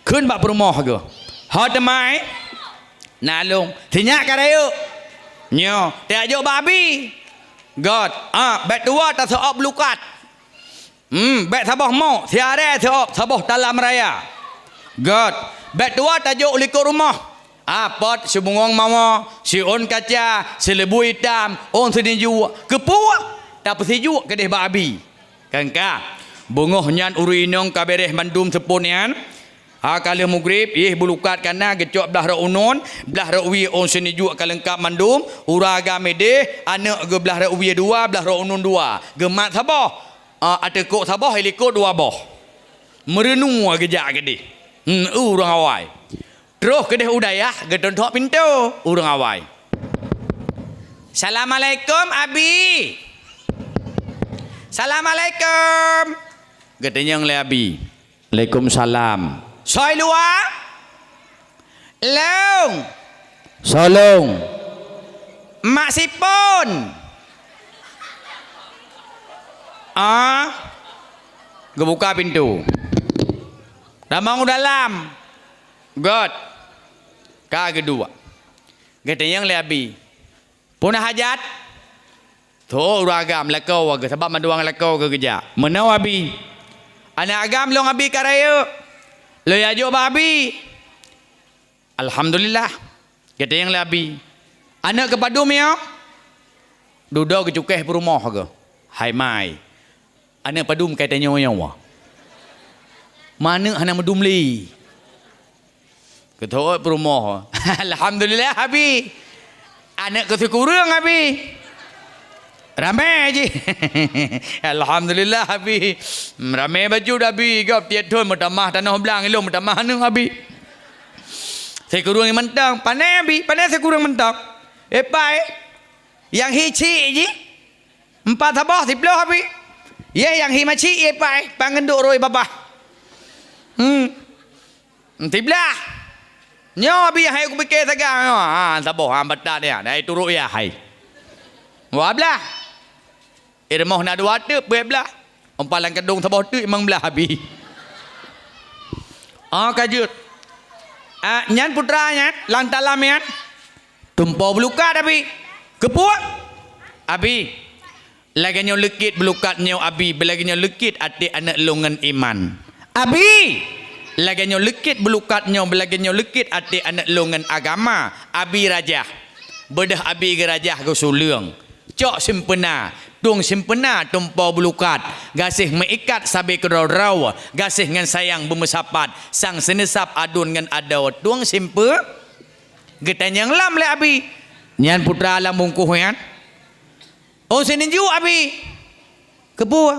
Kheun bak peurumoh geuh. Ho teumai. Na lôn. Sinyak ka rayeuk. Nyoe. Tajak jok bak Abi. Gét. Ah, bék tuwoe taseuôb bulukat. Hmm, bék saboh mok, siarée seuôb saboh talam raya. Gét. Bék tuwoe tajok u likot rumoh. Apot sibungong mawa, siôn kaca, sileubui itam, ôn sinijuek. Keupeue? Tapeusijuek keudeh bak Abi. Kan ka? Beungoh nyan ureuëng inong ka béréh mandum seupôt nyan. Ha ka lheueh mugrib, yeh bulukat ka na geucok blaih rot uneuen, blaih rot wie ôn sinijuek ka leungkab mandum, ureuëng agam ideh, aneuëk geublaih rot wie dua, blaih rot uneuen dua. Geumat saboh. Ah, ateueh kok saboh, i likot dua boh. Meureunue geujak keudeh. Hmm, ureuëng awai. Troh keudeh u dayah, geutuntok pintoe ureuëng awai. "Assalamualaikum, Abi." "Assalamualaikum." Geutanyong lé Abi. "Waalaikumsalam." "Soe i luwa?" "Lôn." "Soe lôn?" "Mak Sipon." Ah, geubuka pintoe. Tamong u dalam. Gét. Ka geuduek. Geutanyong lé Abi. "Peue na hajat?" "Tho ureuëng agam lakoe geuh, sabab mandua lakoe geuh geujak." "Meunoe Abi." "Aneuëk agam lôn Abi ka rayeuk. Lôn jak jok bak Abi." "Alhamdulillah." Geutanyong lé Abi. "Aneuëk keupadum nyoe?" Dudoe geucukéh peurumoh geuh. Hai mai. Aneuëk padum ka tanyoe nyoe. Maneuëk hana meudum lé. Geuteuôt peurumoh. "Alhamdulillah, Abi. Aneuëk keu sikureueng, Abi." Ramé jih. "Alhamdulillah, Abi. Hmm, ramé bacut, Abi. Gob tiep thon meutamah tanoh blang, ilôn meutamah aneuëk, Abi." "Sikureueng mantong." "Pane, Abi? Pane sikureueng mantong?" "Eh, pai. Nyang hi chik jih." "Empat saboh, siploh, Abi." "Yeh, nyang hi macik, yeh, pai, pangeundok roi babah." "Hmm. Siblaih. Nyoe, Abi, hai kupike sagai nyoe. Ha, saboh, ha, batat nyan. Hai turok yah, hai. Dua blaih. Iremoh na dua teuk, peuet blaih. Umpat lam keudong saboh teuk, limong blaih, Abi." Oh, ka jeuet. Ah, nyan putra nyan, lam talam nyan. Tumpoe bulukat, Abi. Keupeue? Abi, lagée nyoe leukit bulukat nyoe, Abi, beulagée nyoe leukit até aneuëk lôn ngon iman. Abi, lagée nyoe leukit bulukat nyoe, beulagée nyoe leukit até aneuëk lôn ngon agama. Abi rajah. Beudôh Abi geurajah geusuleueng. Cok simpeuna, tueng simpeuna tumpoe bulukat. Gaséh meuikat sabe keudroe-droe. Gaséh ngon sayang beumeusapat. Sang seuneusab aduen ngon adoe tueng simpe-, Geutanyong lom lé Abi. Nyan putra lam bungkôh nyan. Oh, seuneuk jok Abi. Keupeue?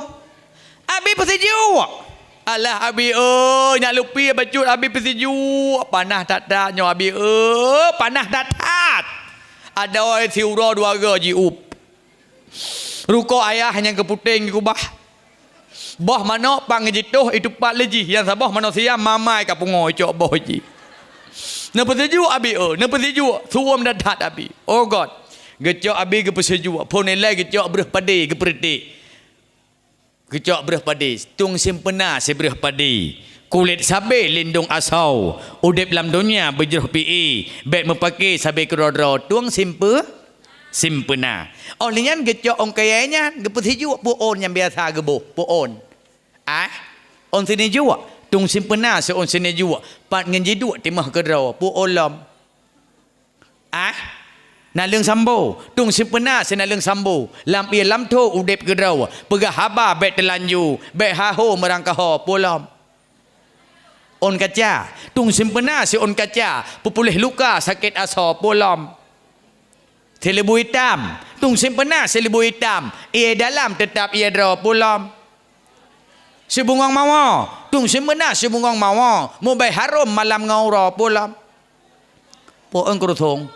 Abi peusijuek. Alah Abi, oh, nyak lupi bacut Abi peusijuek. Panah that-that nyoe Abi, oh, panah that-that. Adoe siuroe dua goe jiup. Rukok ayah nyang keuputéng keubah. Boh manok pang jitoh itupat lé jih, nyang saboh manusia mamai ka pungo icok boh jih. Neupeusijuek Abi, oh, neupeusijuek, suom that-that Abi. Oh God, geucok Abi geupeusijuek, phon ilée geucok breuh padé geupeureutek. Geucok breuh padé, tueng simpeuna sibreuh padé. Kulét sabé lindong asoe, udép lam donya beujroh pié, bék meupaké sabé keudroe-droe tueng simpe-, simpeuna. Óh lheueh nyan geucok ôn kayèe nyan, geupeusijuek peue ôn nyang biasa geuboh, peue ôn. Ah, ôn sineuk juek, tueng simpeuna si ôn sineuk juek, pat ngon jiduek timoh keudroe, peue ôn lom. Ah, naleueng sambo, tueng simpeuna si naleueng sambo, lam ié lam thô udép keudroe, peugah haba bék teulanju, bék haho meurangkaho, peue lom. Ôn kaca, tueng simpeuna si ôn kaca, peupuléh luka sakét asoe, peue lom. Sileubue itam, tueng simpeuna sileubue itam, ié dalam teutap ié droe, peue lom. Sibungong mawoe, tueng simpeuna sibungong mawoe, mubèe harôm malam ngon uroe, peue lom. Peue ôn keurusong.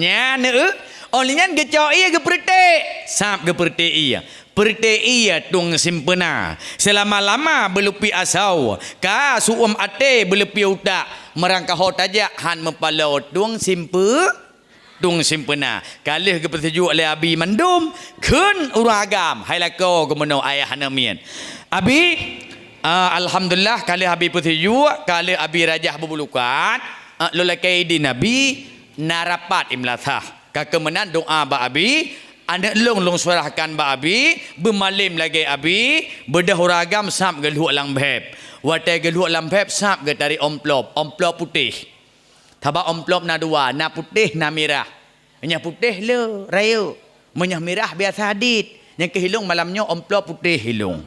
Nyan, eu, óh lheueh nyan geucok ié geupeureutek, sab geupeureutek ié. Peureutek ié tueng simpeuna. Seulama-lama beuleupie asoe, ka su'uem até beuleupie utak, meurangkaho tajak han meupaloe tueng simpe-, tueng simpeuna. Ka lheueh geupeusijuek lé Abi mandum, kheun ureueng agam, hai lakoe geumeunoe ayah aneuk miet. Abi, ah, alhamdulillah, ka lheueh Abi peusijuek, ka lheueh Abi rajah bubulukat, ah, lôn lakèe idin Abi, na rapat i meulasah. Ka keuh meunan doa bak Abi, aneuk lôn lôn seurahkan bak Abi, beumalém lagèe Abi, beudôh ureueng agam sab geulhok lam bhèb. Watèe geulhok lam bhèb sab geutarek amplop, amplop putéh. Sabab amplop na dua, na putéh, na mirah. Meunyoe putéh le, rayeuk. Meunyoe mirah biasa dit. Nyang keu ilôn malam nyoe amplop putéh ilôn.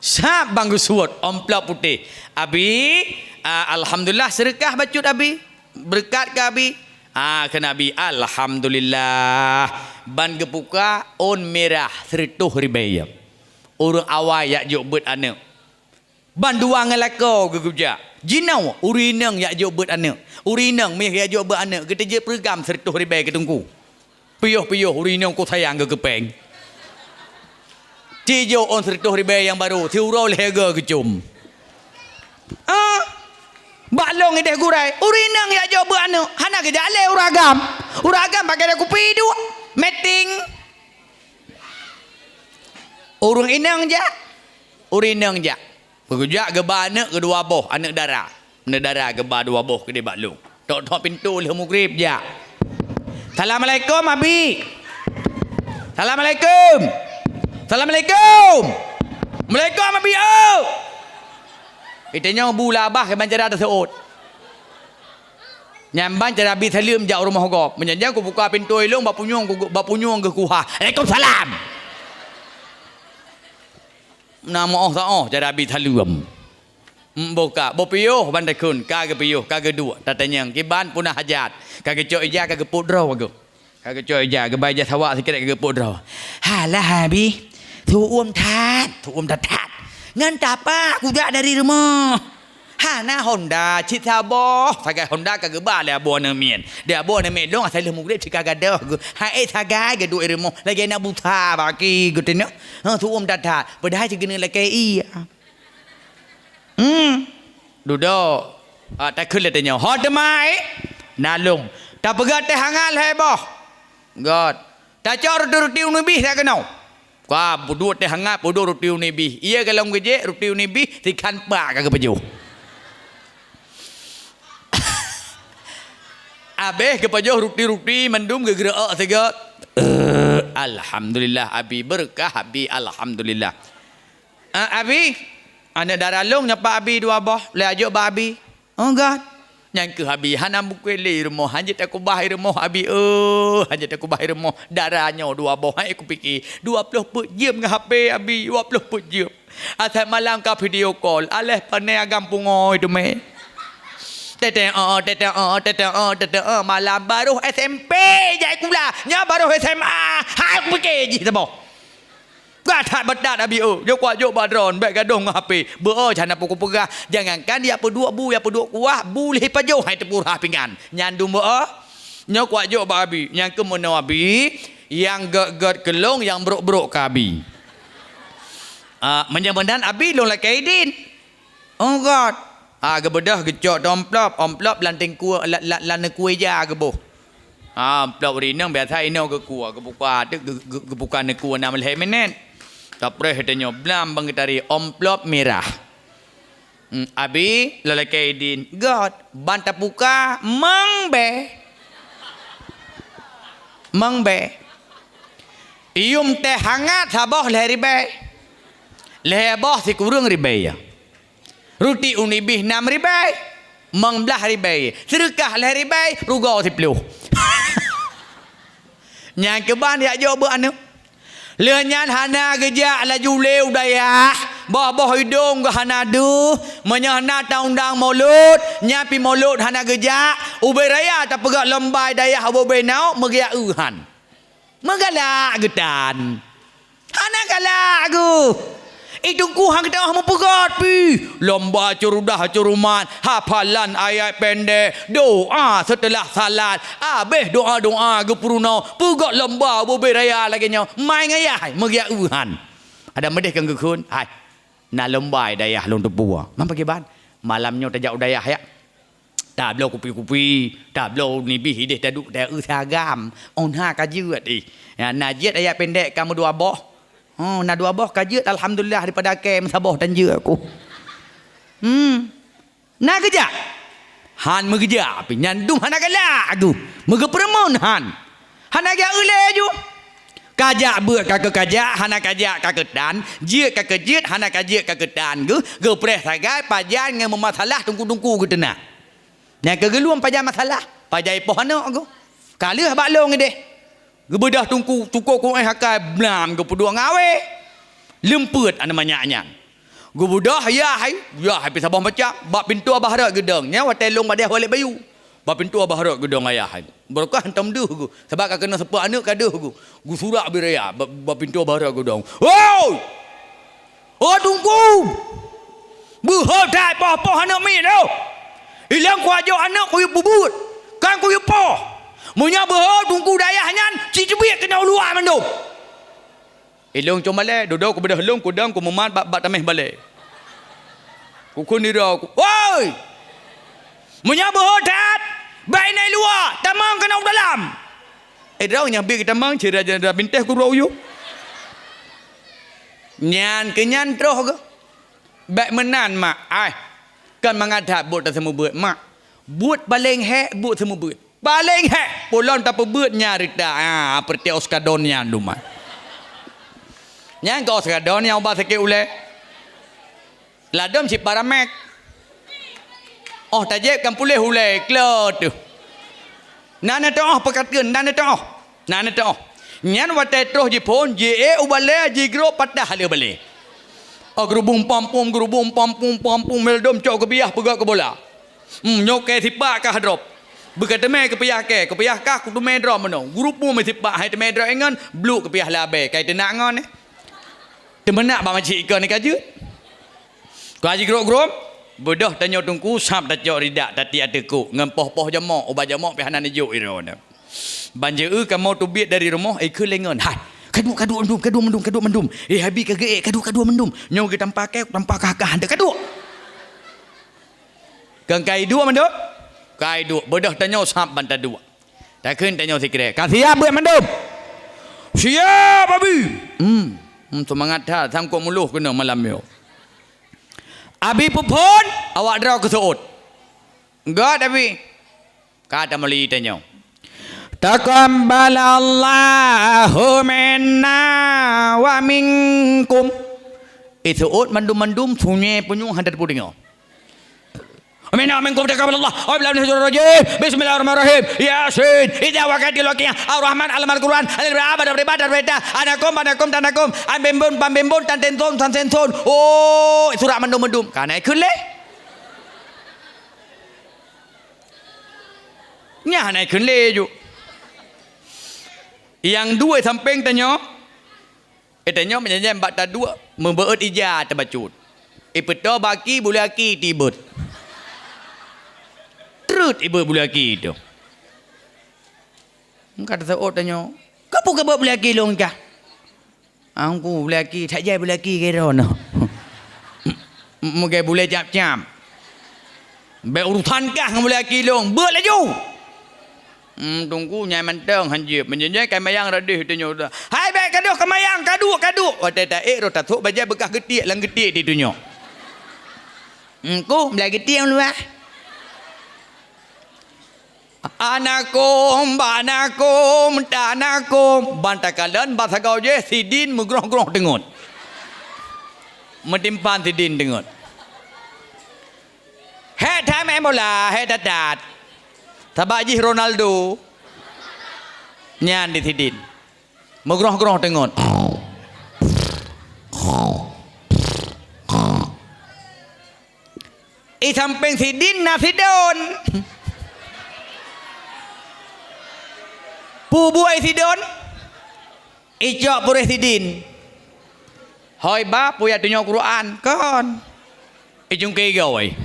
Sab ban geusuet amplop putéh. Abi, ah, alhamdulillah seureukah bacut Abi. Beureukat keu Abi. Ah, kheun Abi, alhamdulillah. Ban geupuka ôn mirah sireutoh ribèe. Ureueng awai jak jok beuet aneuk. Ban dua ngon lakoe geuh geujak. Jinoe, ureueng inong jak jok beuet aneuk. Ureueng inong miyuh jak jok beuet aneuk, geuteujeuet peureutam sireutoh ribèe keu teungku. Piôh-piôh ureueng inong keu sayang geuh keu pèng. Ci jok ôn sireutoh ribèe nyang barô, siuroe lhèe go geucom. Ah, bak lôn idéh gurèe, ureueng inong jak jok beuet aneuk, hana geujak lé ureueng agam. Ureueng agam pakai deh kupi duek, meeting. Ureueng inong jak, ureueng inong jak. Geujak geuba aneuk keudua boh, aneuk dara. Aneuk dara geuba dua boh keudéh bak lôn. Tok-tok pintoe lheueh mugreb jak. "Assalamualaikum, Abi." "Assalamualaikum." "Assalamualaikum." "Waalaikum, Abi, oh." Itanyong bu lam babah keuban cara teuseuôt. Nyan ban cara Abi saleuem jak u rumoh gob. Meunyan nyan kubuka pintoe ilôn, bak punyueng ku, bak punyueng geuh kuha, "Waalaikumsalam." Na meu'oh saôh cara Abi saleuem. Meubuka, boh piôh ban takheun, ka geupiôh, ka geuduek, tatanyong, "Kiban peue na hajat?" Ka geucok ija, ka geupot droe geuh. Ka geucok ija, geuba ija sawak sikét, ka geupot droe. "Halah, Abi, su'uem that, su'uem that-that. Ngon tapak kujak dari rumoh. Hana honda cit saboh, sagai honda ka geuba lé aboh aneuk miet. Di aboh aneuk miet lôn asai lheueh mugreb cit ka gadôh geuh. Hai sagai geuduek i rumoh, lagèe na buta bak aki geuh teuneuk. Ha, su'uem that-that. Padahai cit keuneuk lakèe ié." Hmm. Dudoe. Ah, takheun lé tanyoe. "Ho teuma, eh?" "Na lôn." "Tapeugöt teh hangat lhèe boh." "Göt." "Tacok ruti-ruti uni bih lhèe keunoe." Ka peuduek teh hangat, peuduek ruti uni bih. Ié golom geujek, ruti uni bih, sikhan pak ka geupajoh. Abéh geupajoh ruti-ruti mandum geugeureu'ok sigoe. Eh, alhamdulillah, Abi, beureukat, Abi, alhamdulillah. "Ah, Abi, aneuk dara lôn nyoe pat Abi dua boh, lé ajok bak Abi." "Oh, göt." Nyan keuh Abi hana bukon lé i rumoh, hanjeuet takubah i rumoh Abi, eh, hanjeuet takubah i rumoh. Dara nyoe dua boh, hai kupike, dua ploh peuet jeuem ngon H P Abi, dua ploh peuet jeuem. Asai malam ka video call, aléh pane agam pungo teumé. Tete, eh, tete, eh, tete, eh, tete, eh, malam baroh S M P jak sikula, nyoe baroh S M A, hai kupike jih saboh. Ka that beutat Abi, oh, nyoe kuat jok bak droen, bèk gadôh ngon H P. Beu-o, hana peue kupeugah. Jangankan jak peuduek bu, jak peuduek kuah, bu lhèe pajoh hai teupurah pingan. Nyan dum beu-o. Nyoe kuat jok bak Abi. Nyan keuh meunoe Abi, nyang gèt-gèt keu lôn, nyang brok-brok keu Abi. Ah, meunyoe meunan Abi lôn lakèe idin. Oh, göt. Ah, geubeudôh geucok di amplop, amplop lam teungku, la-, la-, lam neukue ija geuboh. Ah, amplop ureueng inong biasa inoe geukue, geubuka teuk geu-, geu-, geubuka neukue nam lhèe minèt. Tapreh tanyoe blam bang geutari amplop mirah. Hmm, abi lalakée idin, "Göt, ban tapuka mong bée." Mong bée. Yuem teh hangat saboh lhée ribée. Lhée boh sikureueng ribée ya. Ruti unibih nam ribée, mong blaih ribée, seudeukah lhée ribée, rugoe siploh. Nyang keuban jak jok beuet aneuk. Lheueh nyan hana geujak laju lé u dayah, boh-boh idong geuh hana deuh, meunyoe na taundang mulod, nyan pih mulod hana geujak, ubé raya tapeugah lomba i dayah ubé-ubé nyoe meugeuyak eu han. Meugalak geutan. Hana galak geuh. I teungku han geutanyoe meupeugöt pih. Lomba curudah curumat, hafalan ayat pendek, doa seuteulah salat, abéh doa-doa geupeurunoe, peugöt lomba ubé raya lagée nyoe, mai ngayah meugeuyak eu han. Adak meudeh keu geukheun, hai, na lomba i dayah lôn teupeu. Man pakriban? Malam nyoe tajak u dayah ya. Tabloe kupi-kupi, tabloe nibih ideh taduek taeu sagam. Oh, na ka jeuet ih. Ya, na jeuet ayat pendek ka meudua boh. Oh, na dua boh ka jeuet, alhamdulillah, daripada kée meusaboh tan jeuet aku. Hmm. Na geujak? Han meugeujak, tapi nyan dum hana galak aku. Meugeupeureumeun han. Hana jak ulée ju. Kajak beuet ka keu kajak, hana kajak ka keu tan, jeuet ka keu jeuet, hana kajeuet ka keu tan geuh, geupreh sagai pajan ngon meumasalah teungku-teungku geuteuna. Nyang keu geuluem pajan masalah, pajan ipoh aneuk geuh. Ka lheueh bak lôn ideh. Geubeudôh teungku, tuko kuéh akai blam geupeuduek ngon awé. Leumpeuet aneuk manyak nyan. Geubeudôh yah hai, yah hai pih saboh macam, bak pintoe bah rot geudong. Nyan watée lôn bak deh Walek Bayu. Bak pintoe bah rot geudong ayah hai. Barokah hantom deuh geuh, sabab ka keuneuk seupôt aneuk ka deuh geuh. Geusurak ubé raya bak, bak pintoe bah rot geudong. Hoi! Oh teungku! Beuhot that poh-poh aneuk miet tu! Ilong kuajok aneuk kuyue peubuet, kan kuyue poh. Meunyoe beuhot teungku dayah nyan, cit teubiet keunoe u luwa mandum. Ilong cong balée, dudoe kubeudôh lôn kudong kumeumat bak, bak taméh balée. Kukheun nira ku, "Woi! Meunyoe beuhot that, bèk inan i luwa, tamong keunoe u dalam." Eh, droe nyang biet geutamong, cit raja bintéh ku droe u yup. Nyan keu nyan troh geuh. Bèk meunan, mak. Ai, kon mangat that buet taseumeubeuet, mak. Buet paleng hék, buet seumeubeuet. Paleng hék, pulom tapeubeuet nyan rita. Ah, peureuté oskadon nyan duma. Nyan keu oskadon nyang ubat sakét ulée. Ladom cit paramek. Oh, tajép kan puléh ulée, klo teuh. Na neuteuoh peukateun, na neuteuoh. Na neuteuoh. Nyan watée troh jiphon, jiék u balée, jigrob patah lé balée. Oh, geurubung pampum, geurubung pampum, pampum, meudom cok keupiah peugah keu bola. Hmm, nyoe kée sipak kah drob. Beukateumé keupiah kée, keupiah kah kuteumé drob meunoe. Geurubung mé sipak hai teumé drob ingon, bluk keupiah lé abée, kai teunak ngon, eh. Teumeunak bak macik ikon ka jeuet. Ka jigrob-grob, beudôh tanyoe teungku sab tacok ridak tatiek ateueh kok ngon poh-poh jamok, ubat jamok pih hana neujok iroe nyoe. Ban jeuet kamoe teubiet dari rumoh, ikheun lé ngon, "Hai, kaduek, kaduek mandum, kaduek mandum, kaduek mandum. Eh, habi ka geuék, kaduek, kaduek mandum. Nyoe geutampa kée, tampa kah-kah, hantom kaduek." Kon kai duek mandum? Kai duek, beudôh tanyoe sab ban taduek. Takheun tanyoe sikrek, "Ka siap beuet mandum?" "Siap, Abi!" Hmm, hmm, seumangat that, sangkot muloh keunoe malam nyoe. Abi peuphon, awak droe keu seuôt. "Göt, Abi." Ka tameuli tanyoe. "Taqabbalallahu minna wa minkum." Eh, seuôt mandum-mandum, sunyi punyueng hana tapeudeungoe. "Minna wa minkum taqabbalallah." Bismillahirrahmanirrahim. Yasin. Idza waqa'atil waqi'ah. Ar-Rahman, Al-Quran, Al-Ibrahim, Al-Ibrahim, Al-Ibrahim, Al-Ibrahim, Al-Ibrahim, An-Nakum, An-Nakum, An-Nakum, An-Bim Bun, Bam Bim Bun, Tan Tin Tun, San Sin Sun. Oh, surat mandum-mandum. Ka na ikheun lé. Nyan hana ikheun lé ju. Nyang dua sampéng tanyoe. Eh, tanyoe meunyan-nyan bak taduek, meubeuet ija tabacut. Ipeutoe baki bulée aki tibeuet. Treut ibeuet bulée aki tu. Ka taseuôt tanyoe, "Kapeue kabeuet bulée aki lôn kah?" "Angku bulée aki, that jai bulée aki keu droeneuh." "Meugée bulée cap-cap. Bèk urusan kah ngon bulée aki lôn, beuet laju." Hmm, teungku nyan mantong hanjeuet. Meunyoe nyan ka mayang radeh tanyoe. Hai, bèk kaduek ka mayang, kaduek, kaduek. Watèe taék roh tasôk bajèe beukah geutiek lam geutiek di tanyoe. Engku, meulai geutiek luwah. Anakom, bak anakom, tak anakom. Ban takalon, bak sagoe jih, sidin meugroh-groh teungeut. Meutimpan sidin teungeut. Hék that main bola, hék that-that. Sabab jih Ronaldo. Nyan di sidin. Meugroh-groh teungeut. I sampéng sidin na sidon. Peue buet sidon? Icok puréh sidin. Hôi ba, peue jak tunyok Quran? Kon. Icungké goe.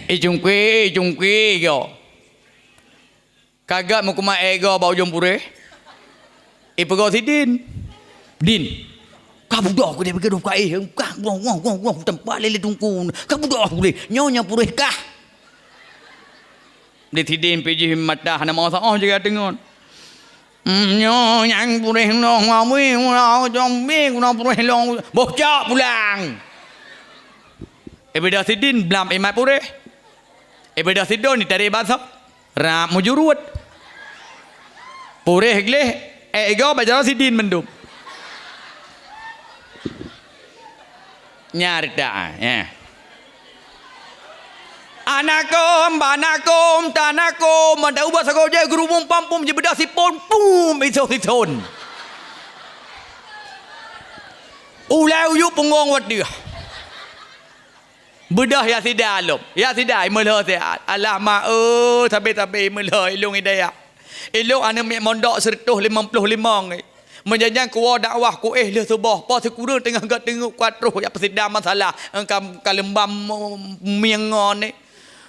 Icungké, icungké goe. Ka gèt meukumat ék goe bak ujông puréh. Ipeugoe sidin. Din. Ka budok ku dia beugadôh ka éh. Ka goh, goh, goh, goh. Teumpat lé, lé teungku. Ka budok ku dia. Nyoe nyang puréh kah. Di sidin pih jih mata hana meusaboh juga teungeut. Hmm, nyoe nyang puréh nong awé, ulah jombe, ulah puréh long. Boh cok pulang. Ibadah sidin blam imat puréh. Ibadah sidon ditarek basoe. Rab meujuruet. Puréh gleh, ék goe bak jaroe sidin mandum. Nyan reutak, eh. Anakom, banakom, tanakom, mantong ubat sagoe jih geurubung pampum jibeudôh sipon, pum, isoh sithon. Ulai uyuek punggong watèe. Beudôh ya sida lom. Ya sida, imeulhö siat. Alah, mak, eh, sabé-sabé imeulhö ilông hidayah. Ilông aneuk miet mondok seureutôh limong ploh limong. Meujanjan kuwoe dakwah kuéh lheueh suboh, po sikureueng teungoh geuteungeut kuat troh jak peusidang masalah, engka, ka leumbam mieng ngon ni.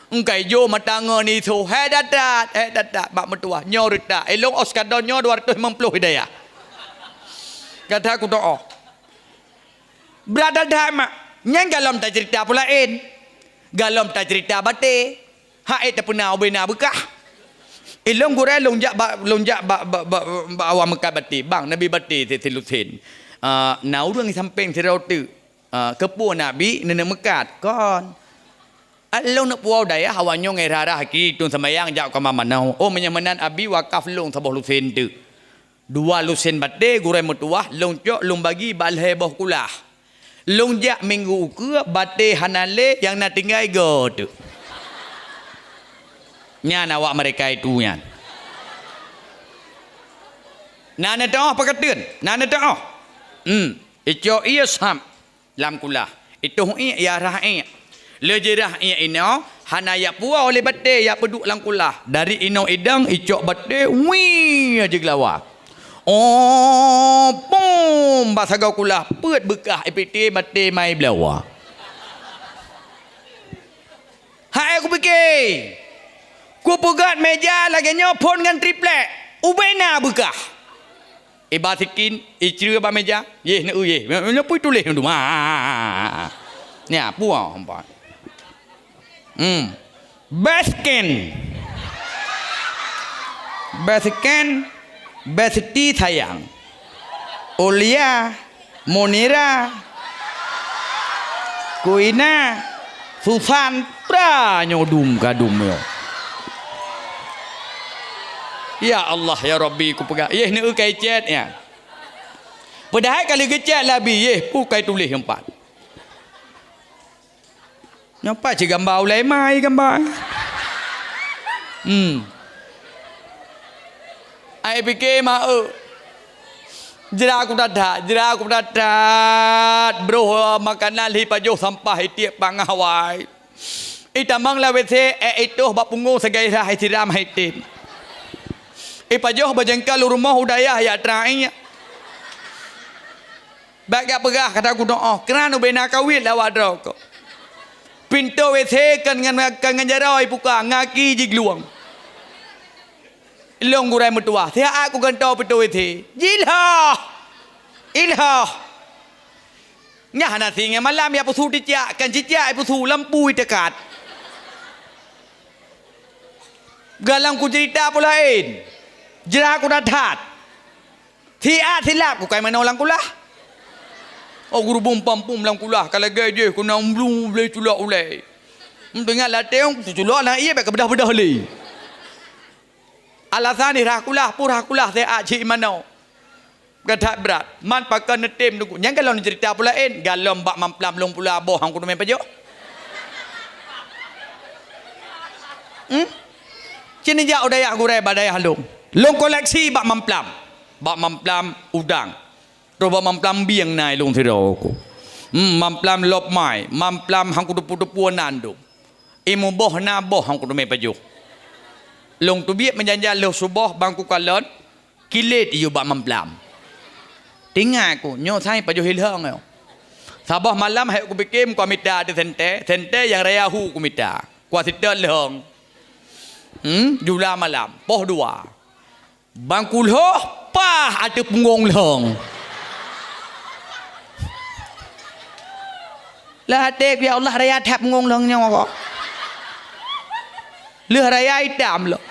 Engka ijo mata ngon iso, hék that-that, hék that-that, bak meutuwah, nyoe reutak. Ilông os kadon nyoe dua ratus limong ploh hidayah. Gata kudoa. Brat that-that mak, nyan galom taceurita peue laén. Galom taceurita batèe. Hak ék tapeuna ubé na beukah. Ilông gurèe lôn jak bak, lôn jak bak, bak, bak, bak awak meukat batèe. Bang, neubi batèe si, si Lusen. Ah, na ureueng sampéng sidroe teuk. Ah, keupeue neubi neuneuk meukat? Kon. Ah, lôn neuk puwoe dayah awak nyoe ngon rhah-rhah aki tun seumayang jak koma manoe. Oh, meunyoe meunan abi wakaf lôn saboh lusen teuk. Dua lusen batèe gurèe meutuwah, lôn cok lôn bagi bak lhèe boh kulah. Lôn jak minggu ukeue, batèe hana lé, nyang na tinggai goe teuk. Nyan awak meureka itu nyan. Na neuteu'oh peukateuen, na neuteu'oh. Hmm, icok ié sab lam kulah. Itoh ié, ya rhah ié. Lé jirhah ié inoe, hana jak puwoe lé batèe jak peuduek lam kulah. Dari inoe idong icok batèe, wii, jigeulawa. Oh, pom, bak sagoe kulah, peuet beukah ipike batèe mai beulawa. Hai kupike, kupeugöt meja lagèe nyoe phôn ngon triplek, ubé na beukah. Iba sikin, icreue bak meja. Yeh, neu yeh. Nyoe pui tuléh nyoe dum. Ha, ha, ha, ha. Nya, puang empat. Hmm. Best ken. Best ken. Besti sayang. Ulia. Munira, Kuina, Susan, pra nyoe dum ka dum nyoe. Ya Allah, ya Rabbi, kupeugah, yeh, neu kai cét, ya. Padahai ka lheueh geucét lé Abi, yeh, peue kai tuléh nyoe pat. Nyoe pat cit gamba ulèe mai gamba. Hmm. Ai pike ma eu. Jra ku that-that, jra ku that-that. Broh makanan lhi pajoh sampah itiek pangah wai. Itamong lam WC, ék itoh bak punggong sagai rhah isiram hai tem. Ipajoh bajangka lôn rumoh u dayah jak trai. Bak gak peugah kata geudoa, keunan ubena kawin lawat droe ko. Pintoe WC kon ngon, kon ngon jaroe ibuka, ngaki jiglueng. Lôn gurèe meutuwah, siat ku gantoe pintoe WC. Jilhoh! Ilhoh! Nyah hana singoh malam ya pusu cicak, kan cicak ya pusu lampu iteukat. Galom kuceurita peue laén. Jra kuda that. Siat silap kukai manoe lam kulah. Oh, geurubong pampum lam kulah, ka lagée jih keunoe mlu lé culok ulée. Meunteungat latée, kuculok lam ié bék keubeudoh-beudoh lé. Alasan jih rhah kulah, peue rhah kulah siat cit manoe. Ka that brat. Man pakon neutem teungku. Nyang galom neuceurita peue laén, galom bak mamplam lôn pula boh hang kuteumé pajoh. Hmm? Cit neujak u dayah gurée bak dayah lôn. Lôn koleksi bak mamplam. Bak mamplam udang. Troh bak mamplam bieng na ilôn sidroe ku. Hmm, mamplam lop mai, mamplam hang kuteupeu-teupeu nan dum. Imu boh na boh hang kuteumé pajoh. Lôn teubiet meujan-jan lheueh suboh bang kukalon, kilét iyue bak mamplam. Tingai ku, nyoe sai pajoh ilhong nyoe. Saboh malam hai kupike meuka mita di sente, sente nyang raya hu kumita. Kuasitot lhong. Hmm, jula malam, poh dua. Bang kulhoh, pah ateueh punggong lhong. Lam até ku, "Ya Allah, raya that punggong lhong nyoe kok." Lheueh raya itam lom.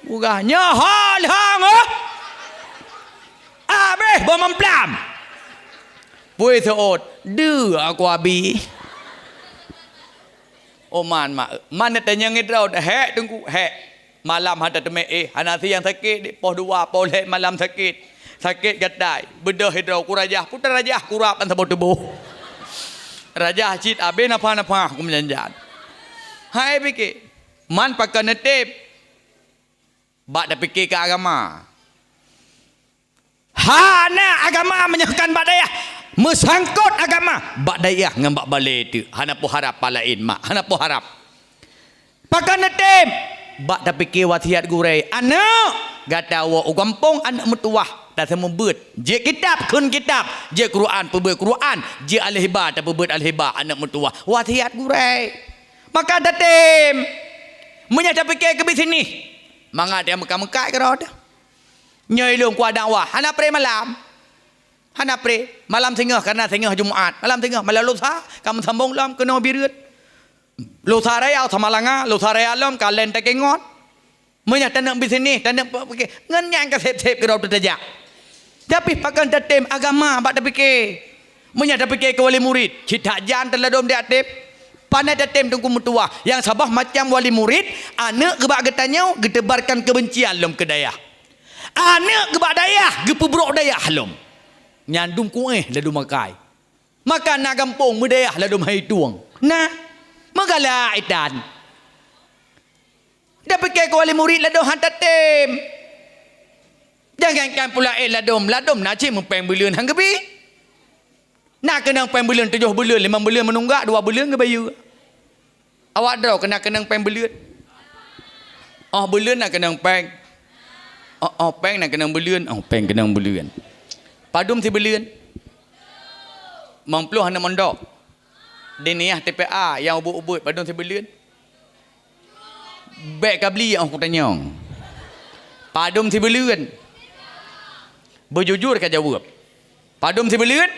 Peugah, "Nyoe ho lhong, eh! Abéh boh mamplam!" Pui seuôt, "Deuh aku abi." Oh, man, mak, man neutanyong droe, hék teungku, hék. Malam hana teumé éh, hana siang sakét, di poh dua, poh lhée malam sakét. Sakét gatai, beudôh droe kurajah, putra rajah kurab ban saboh tuboh. Rajah cit abéh nafah-nafah kumeujan-jan. Hai pike, man pakon neutem. Bak tapike keu agama. Hana agama meunyoe kon bak dayah, meusangkot agama, bak dayah ngon bak balée teuk. Hana peue harab peue laén mak, hana peue harab. Pakon neutem? Bak tapike wasiat gurée, aneuk, gata woe u gampông aneuk meutuwah, taseumeubeuet, jeuet kitab kheun kitab, jeuet Quran peubeuet Quran, jeuet alheba tapeubeuet alheba aneuk meutuwah. Wasiat gurée. Maka tatem. Meunyoe tapike keu bisnis, mangat nyang meukat-meukat keudroe teuh. Nyoe ilôn kuat dakwah, hana pré malam. Hana pré. Malam singoh, karena singoh Jumat. Malam singoh, malam lusa, ka meusambong lom keunoe Bireuen. Lusa raya Samalanga, lusa raya lom ka laén takengon. Meunyoe taneuk bisnis, taneuk pe-, pike, ngon nyan ka sép-sép keudroe teuh tajak. Tapi pakon tatem agama bak tapike. Meunyoe tapike keu wali murit, cit that jan teuladom di ateueh. Pane tatem teungku meutuwah, nyang saboh macam wali murit, aneuk geubak geutanyoe geuteubarkan keubencian lom keu dayah. Aneuk geubak dayah, geupeubrok dayah lom. Nyan dum kuéh ladum makai. Maka na gampông meudayah ladum hai tueng. Na, meugalak itan. Tapike keu wali murit ladum han tatem. Jangankan peue laén ladum, ladum na cit meupéng buleuen han geubi. Na keunong péng buleuen tujoh buleuen, limong buleuen meununggak, dua buleuen geubayeue. Awak droe keunan keunong péng buleuen? Oh buleuen na keunong péng. Oh, oh péng na keunong buleuen. Oh péng keunong buleuen. Padum sibuleuen? Limong ploh aneuk mondok. Di niah T P A nyang ubit-ubit padum sibuleuen? Bék ka bli óh kutanyong. Padum sibuleuen? Beujujur ka jaweueb. Padum sibuleuen?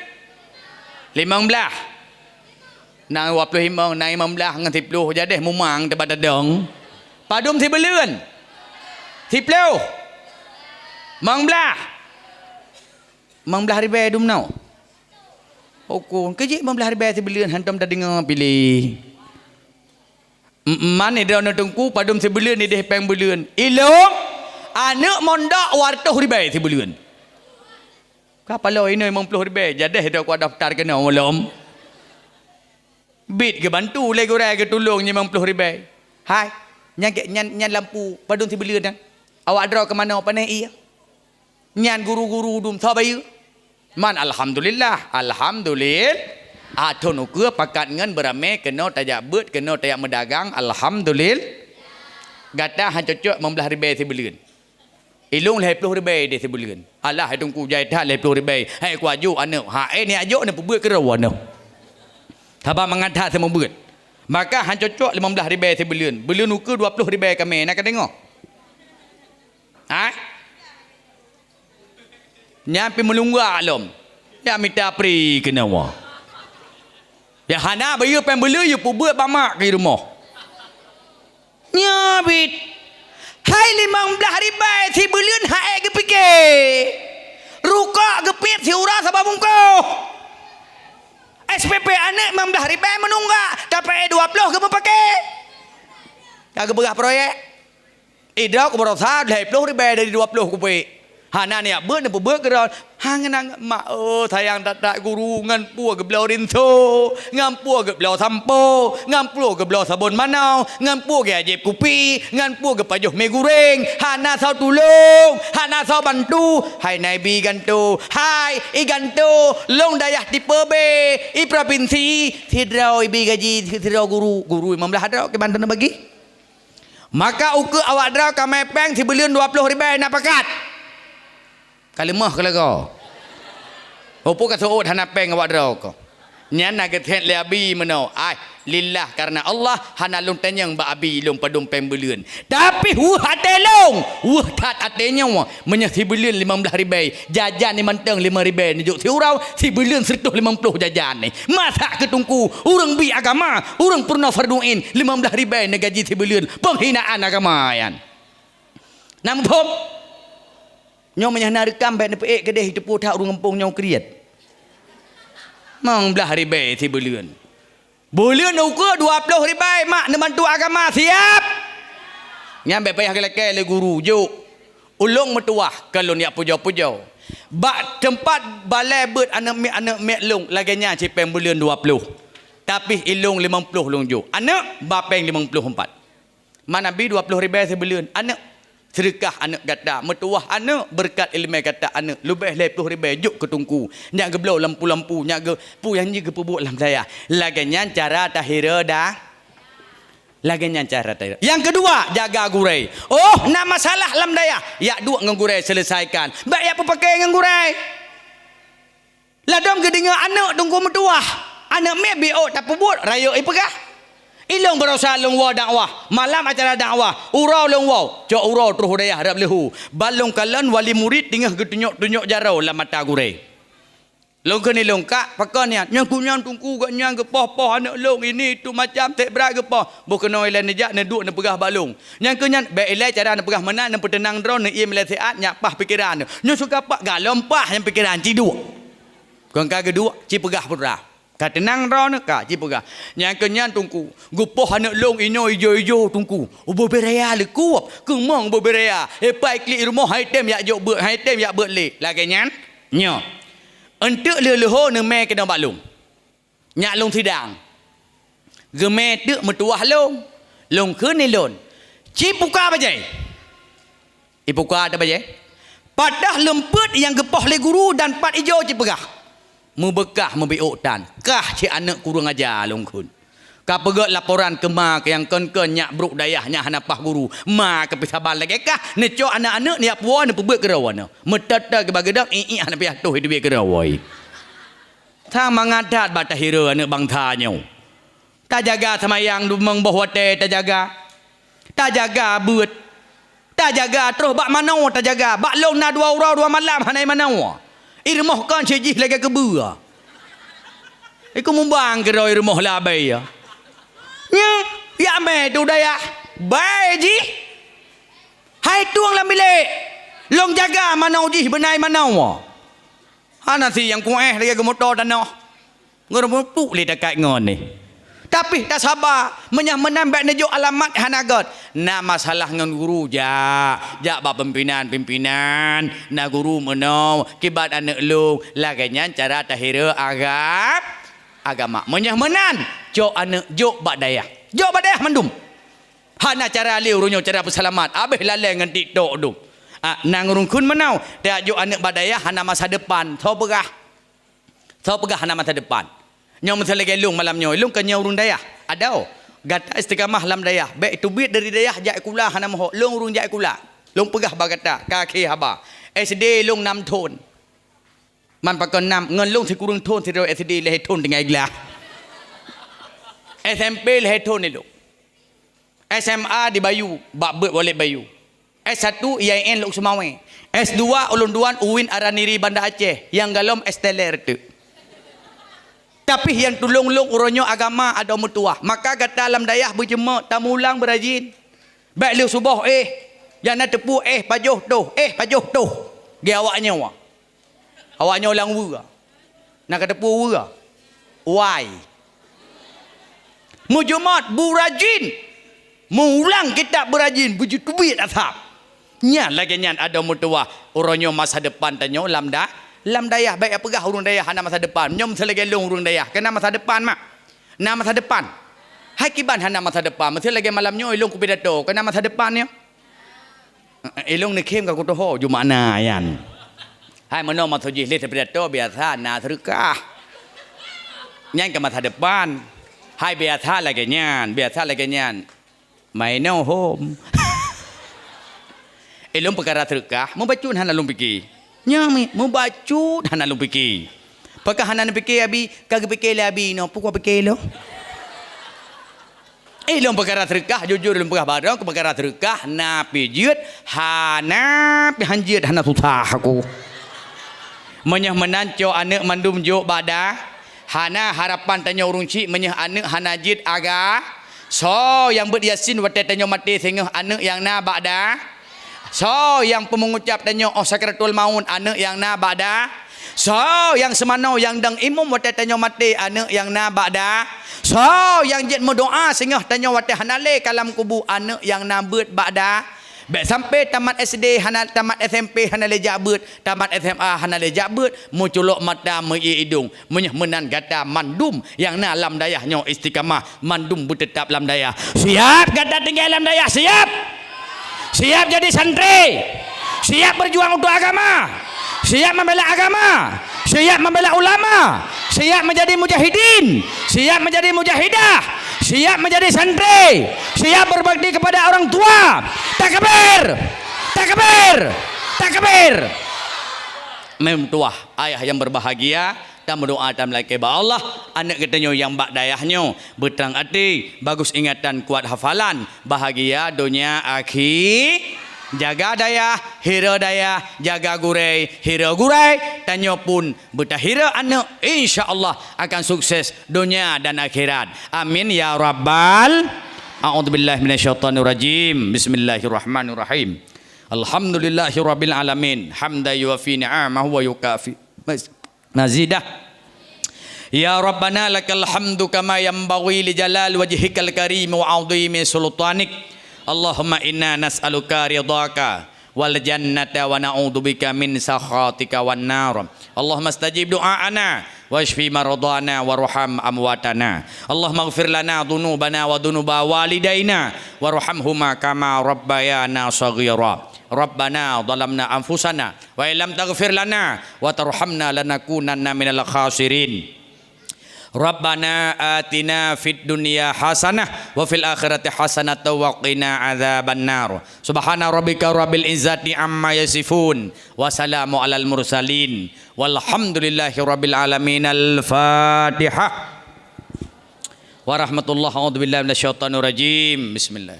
Limong blaih. Na dua ploh limong, na limong blaih ngon siploh, jadeh mumang teuba tadong. Padum sibuleuen? Siploh. Limong blaih. Limong blaih ribée dum noe. Uku, keujih limong blaih ribée sibuleuen hantom tadeungoe piléh. M-, man idroeneuh teungku padum sibuleuen ideh péng buleuen. Ilong, aneuk mondok dua reutôh ribée sibuleuen. Ka paloe inoe limong ploh ribée, jadeh idroe kuat daftar keunoe lom. Bit geubantu lé gurée geutulông limong ploh ribée. Hai, nyan, nyan, nyan lampu padum sibuleuen nyan. Awak droe keu manoe pane ie? Nyan guru-guru dum sabe bayeue. Man alhamdulillah, alhamdulil-, athon ukeue pakat ngon beuramé keunoe tajak beuet, keunoe tajak meudagang, alhamdulil. Gata han cocok limong blaih ribée sibuleuen. Ilong lhée ploh ribée deh sibuleuen. Alah hai teungku jai that lhée ploh ribée. Hai kuajok aneuk, hai ni ajok neupeubeuet keudroe aneuk. Haba mangat that seumeubeuet. Maka han cocok limong blaih ribée sibuleuen. Buleuen ukeue dua ploh ribée kamé na kadeungoe. Ha? Nyan pih meulungga lom. Nyan mita pri keunoe. Ya hana bayeue péng buleuen, yue peubeuet bak mak keu rumoh. Nyoe bit. Hai limong blaih ribèe sibuleuen han ék geupike. Rukok geupiep siuroe saboh bungkôh. S P P aneuk limong blaih ribèe meununggak, tapi dua ploh geumeupaké. Ka geupeugah proyek. Idroe keu baroesa lhèe ploh ribèe dari dua ploh kupék. Hana neujak beuet, neupeubuet keudroe. Hana ngon mak, oh, sayang that-that guru, ngon peue geubloe rinso, ngon peue geubloe sampo, ngon peue geubloe sabon manoe, ngon peue geujieb kupi, ngon peue geupajoh mi gureng. Hana soe tulông, hana soe bantu. Hai na ibi gantoe, hai igantoe, lôn dayah tipe B, iprovinsi, sidroe ibi gaji, sidroe guru, guru limong blaih droe keu bantu neubagi. Maka ukeue awak droe ka mè péng sibuleuen dua ploh ribèe na pakat. Ka leumoh keulagoe. Peue ka seuôt hana péng awak droe ko. Nyan na geuthèt lé abi meunoe. Ai, lillah kareuna Allah hana lôn tanyong bak abi lôn padum péng buleuen. Tapi weueh até lôn, weueh that até nyoe. Meunyoe sibuleuen limong blaih ribèe, jajan ni mantong limong ribèe neujok siuroe, sibuleuen sireutoh limong ploh jajan ni. Masak keu teungku, ureueng bi agama, ureueng peurunoe fardu ain, limong blaih ribèe neugaji sibuleuen, peunghinaan agama nyan. Na muphom? Nyoe meunyoe hana reukam bèk neupeuék keudéh, jiteupeue that ureueng gampông nyoe kriet. Limong blaih ribèe sibuleuen. Buleuen ukeue dua ploh ribèe mak neubantu agama siap. Nyan bèk payah geulakèe lé guru, jok. Ulôn meutuwah kon lôn jak pujoe-pujoe. Bak teumpat balèe beuet aneuk miet-aneuk miet lôn lagèe nyan cit péng buleuen dua ploh. Tapi ilôn limong ploh lôn jok. Aneuk ba péng limong ploh empat. Meunabi dua ploh ribèe sibuleuen. Aneuk, seudeukah aneuk gata, meutuwah aneuk, beureukat ileumèe gata aneuk, leubèh lhèe ploh ribèe jok keu teungku, nyang geubloe lampu-lampu, nyang geu-, peue nyang jih geupeubuet lam dayah. Lagèe nyan cara tahireue da-, lagèe nyan cara tahireue. Nyang keudua, jaga gurèe. Oh, na masalah lam dayah, jak duek ngon gurèe seuleusaikan. Bèk jak peupaké ngon gurèe. Ladôm geudeungoe aneuk teungku meutuwah, aneuk miet bi ôk tapeubuet, rayeuk ipeugah. Ilôn baroesa lôn woe dakwah, malam acara dakwah, uroe lôn woe, cok uroe troh u dayah rab leuhu. Ban lôn kalon wali murit teungoh geutunyok-tunyok jaroe lam mata gurèe. Lôn kheun ilôn, "Kak, pakon nyan?" "Nyan keuh nyan teungku, gobnyan geupoh-poh aneuk lôn, ini itu macam, sép brat geupoh." Boh keunoe ilèe neujak, neuduek neupeugah bak lôn. Nyan keuh nyan, bèk ilèe cara neupeugah meunan, neupeuteunang droe, neuiem ilèe siat, nyak paih pikeran. Nyoe suka pak galom paih nyang pikeran, ci duek. Kon ka geuduek, ci peugah putra. Ka teunang droeneuh ka, ci peugah. Nyang keu nyan teungku, geupoh aneuk lôn inoe ijo-ijo teungku. Ubé raya leukup, keumong ubé raya. Epai klik rumoh hai tem yak jok beuet, hai tem yak beuet lé. Lagèe nyan, nyoe. Eunteuk lheuh-leuho neumè keunoe bak lôn. Nyak lôn sidang. Geumè teuk meutuwah lôn. Lôn kheun lé lôn, "Ci puka bajèe." Ipuka ata bajèe? Padah leumpet nyang geupoh lé guru dan pat ijo ci peugah. Meubeukah meubiôk tan. Kah cit aneuk kureueng aja lôn kheun. Ka peugöt laporan keu ma nyang kon-kon nyak brok dayah nyak hana paih guru. Ma keu pih saban lagèe kah, neucok aneuk-aneuk neujak puwoe neupeubuet keu droeneuh. Meutot-tot keu bageudong, iek-iek hana payah toh teubiet keu droe. Sang mangat that bak tahireue aneuk bansa nyoe. Tajaga seumayang dumong boh watèe tajaga. Tajaga beuet. Tajaga troh bak manoe tajaga. Bak lôn na dua uroe dua malam hana manoe. I rumoh kon cit jih lagèe keubeue. Iku mumbang keudroe i rumoh labèe ya. Nyoe, yak mè tu dayah. Bèe jih. Hai tueng lam bilék. Lôn jaga manoe jih beunai manoe. Hana si nyang kuéh lagèe geumoto tanoh. Ngon mutuk lé takat ngon ni. Tapi tasaba, meunyoe meunan bèk neujok alamat hana göt. Na masalah ngon guru, jak, jak bak pimpinan-pimpinan. Na guru meunoe, kiban aneuk lôn, lagèe nyan cara tahireue agam-, agama. Meunyoe meunan, cok aneuk jok bak dayah. Jok bak dayah mandum. Hana cara lé uroe nyoe cara peuseulamat. Abéh lalée ngon TikTok tu. Ah, nang ureuëng kheun meunoe, tajok aneuëk bak dayah hana masa depan. Soe peugah? Soe peugah hana masa depan? Nyoe miseue lagée lôn malam nyoe, lôn kon nyoe ureuëng dayah. Adoe, gata istiqamah lam dayah. Bék teubiet dari dayah jak sikula hana meuhok. Lôn ureuëng jak sikula. Lôn peugah bak gata, ka akhé haba. SD lôn nam thon. Man pakon nam, ngon lôn sikureueng thon sidroe SD lhée thon tinggai glah. SMP lhée thon ilôn. SMA di Bayu, bak beuet Walid Bayu. S satu I A I N Lhokseumawe. S dua ulôn duan UIN Araniri Banda Aceh, nyang golom S teler teuk. Tapi nyang tulông lôn uroe nyoe agama adoe meutuwah. Maka gata lam dayah beujeumeuk, tamulang beurajin. Bèk lheueh suboh éh, nyang na teupeu éh pajoh toh, éh pajoh toh. Geu awak nyoe. Awak nyoe lam weue. Na ka teupeu weue. Wai. Meujumat beurajin. Meuulang kitab beurajin, beujiteubiet asab. Nyan lagèe nyan adoe meutuwah, uroe nyoe masa depan tanyoe lam da-, lam dayah. Bèk peugah ureueng dayah hana masa depan. Nyoe meusé lagèe lôn ureueng dayah, keu na masa depan mak. Na masa depan. Hai kiban hana masa depan, meusé lagèe malam nyoe ilôn kupidato, keu na masa depan nyoe. Ilôn neukhém ka kutoho ju makna nyan. Hai meunoe masa jih lé teupidato biasa na seudeukah. Nyan keu masa depan. Hai biasa lagèe nyan, biasa lagèe nyan. Mainoe hom. Ilôn peukara seudeukah, mubacut hana lôn pike. Nyoe mi, mubacut hana lôn pike. Pakon hana neupike abi, ka geupike lé abi inoe, peue kupike lôn? Ilôn peukara seudeukah, jujur lôn peugah barô, keu peukara seudeukah na pih jeuet, hana pih han jeuet, hana susah aku. Meunyoe meunan cok aneuk mandum jok bak da, hana harapan tanyoe ureueng chik meunyoe aneuk hana jeuet aga. Soe nyang beuet Yasin watèe tanyoe maté singoh aneuk nyang na bak da? Soe nyang peumeungucap tanyoe óh sakratul maut aneuk nyang na bak da? Soe nyang seumanoe nyang dong imum watèe tanyoe maté aneuk nyang na bak da? Soe nyang jeuet meudoa singoh tanyoe watèe hana lé ka lam kubu aneuk nyang na beuet bak da? Bèk sampoe tamat S D hana, tamat S M P hana lé jak beuet, tamat S M A hana lé jak beuet, meuculok mata meuié idong. Meunyoe meunan gata mandum nyang na lam dayah nyoe istiqamah, mandum beuteutap lam dayah. Siap gata tinggai lam dayah? Siap? Siap jadi santri? Siap berjuang untuk agama? Siap membela agama? Siap membela ulama? Siap menjadi mujahidin? Siap menjadi mujahidah? Siap menjadi santri? Siap berbakti kepada orang tua? Takbir! Takbir! Takbir! Meutuwah, ayah yang berbahagia, tameudoa tameulakèe bak Allah, aneuk geutanyoe nyang bak dayah nyoe beutrang até, bagus ingatan, kuat hafalan, bahagia donya akhi-, jaga dayah, hira dayah, jaga gurèe, hira gurèe, tanyoe pun beutahira aneuk, insya Allah akan sukses donya dan akhirat. Amin ya rabbal. A'udzubillahi minasyaitonirrajim. Bismillahirrahmanirrahim. Alhamdulillahirabbil alamin. Hamdan yuwafi ni'amahu wa yukafi mazidah. Ya Rabbana lakal hamdu kama yanbaghi li jalali wajhikal karim wa 'azimi sultanik. Allahumma inna nas'aluka ridhaka wal jannata wa na'udzubika min sakhatika wan nar. Allahumma stajib du'aana wasyfi maradhana warham amwatana. Allahumma ighfir lana dzunubana wa dzunuba walidaina warhamhuma kama rabbayana shaghira. Rabbana zalamna anfusana wa illam taghfir lana wa tarhamna lanakunanna minal khasirin. Rabbana atina fid dunya hasanah wa fil akhirati hasanatan wa qina adzabannar. Subhana rabbika rabbil izzati amma yasifun. Wa salamun alal mursalin. Walhamdulillahi rabbil alamin. Al-Fatihah. Warahmatullahi, a'udzubillahi minasyaitonirrajim. Bismillah.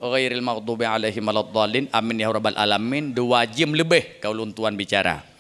Ghairil maghdubi 'alaihim waladdallin. Amin ya rabbal alamin. Dua jeuem leubeh ka ulôn tuan bicara.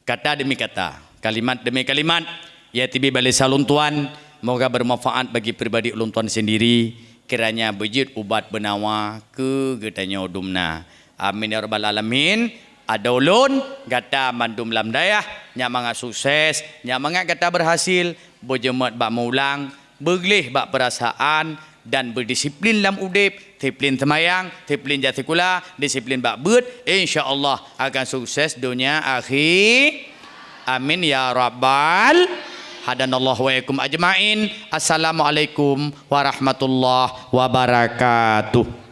Kata demi kata, kalimat demi kalimat, ya tibi bak lisan ulôn tuan, moga bermanfaat bagi pribadi ulôn tuan sendiri, kiranya beujeuet ubat beunawa keu geutanyoe dumna. Amin ya rabbal alamin. Adoe ulôn, gata mandum lam dayah, nyak mangat sukses, nyak mangat gata berhasil, beujeumeut bak meuulang, beugleh bak peurasaan dan beudisiplin lam udeb, disiplin seumayang, disiplin jak sikula, disiplin bak beuet, insya Allah akan sukses donya akhi-, amin ya rabbal. Hadanallahu wa iyyakum ajmain. Assalamualaikum warahmatullahi wabarakatuh.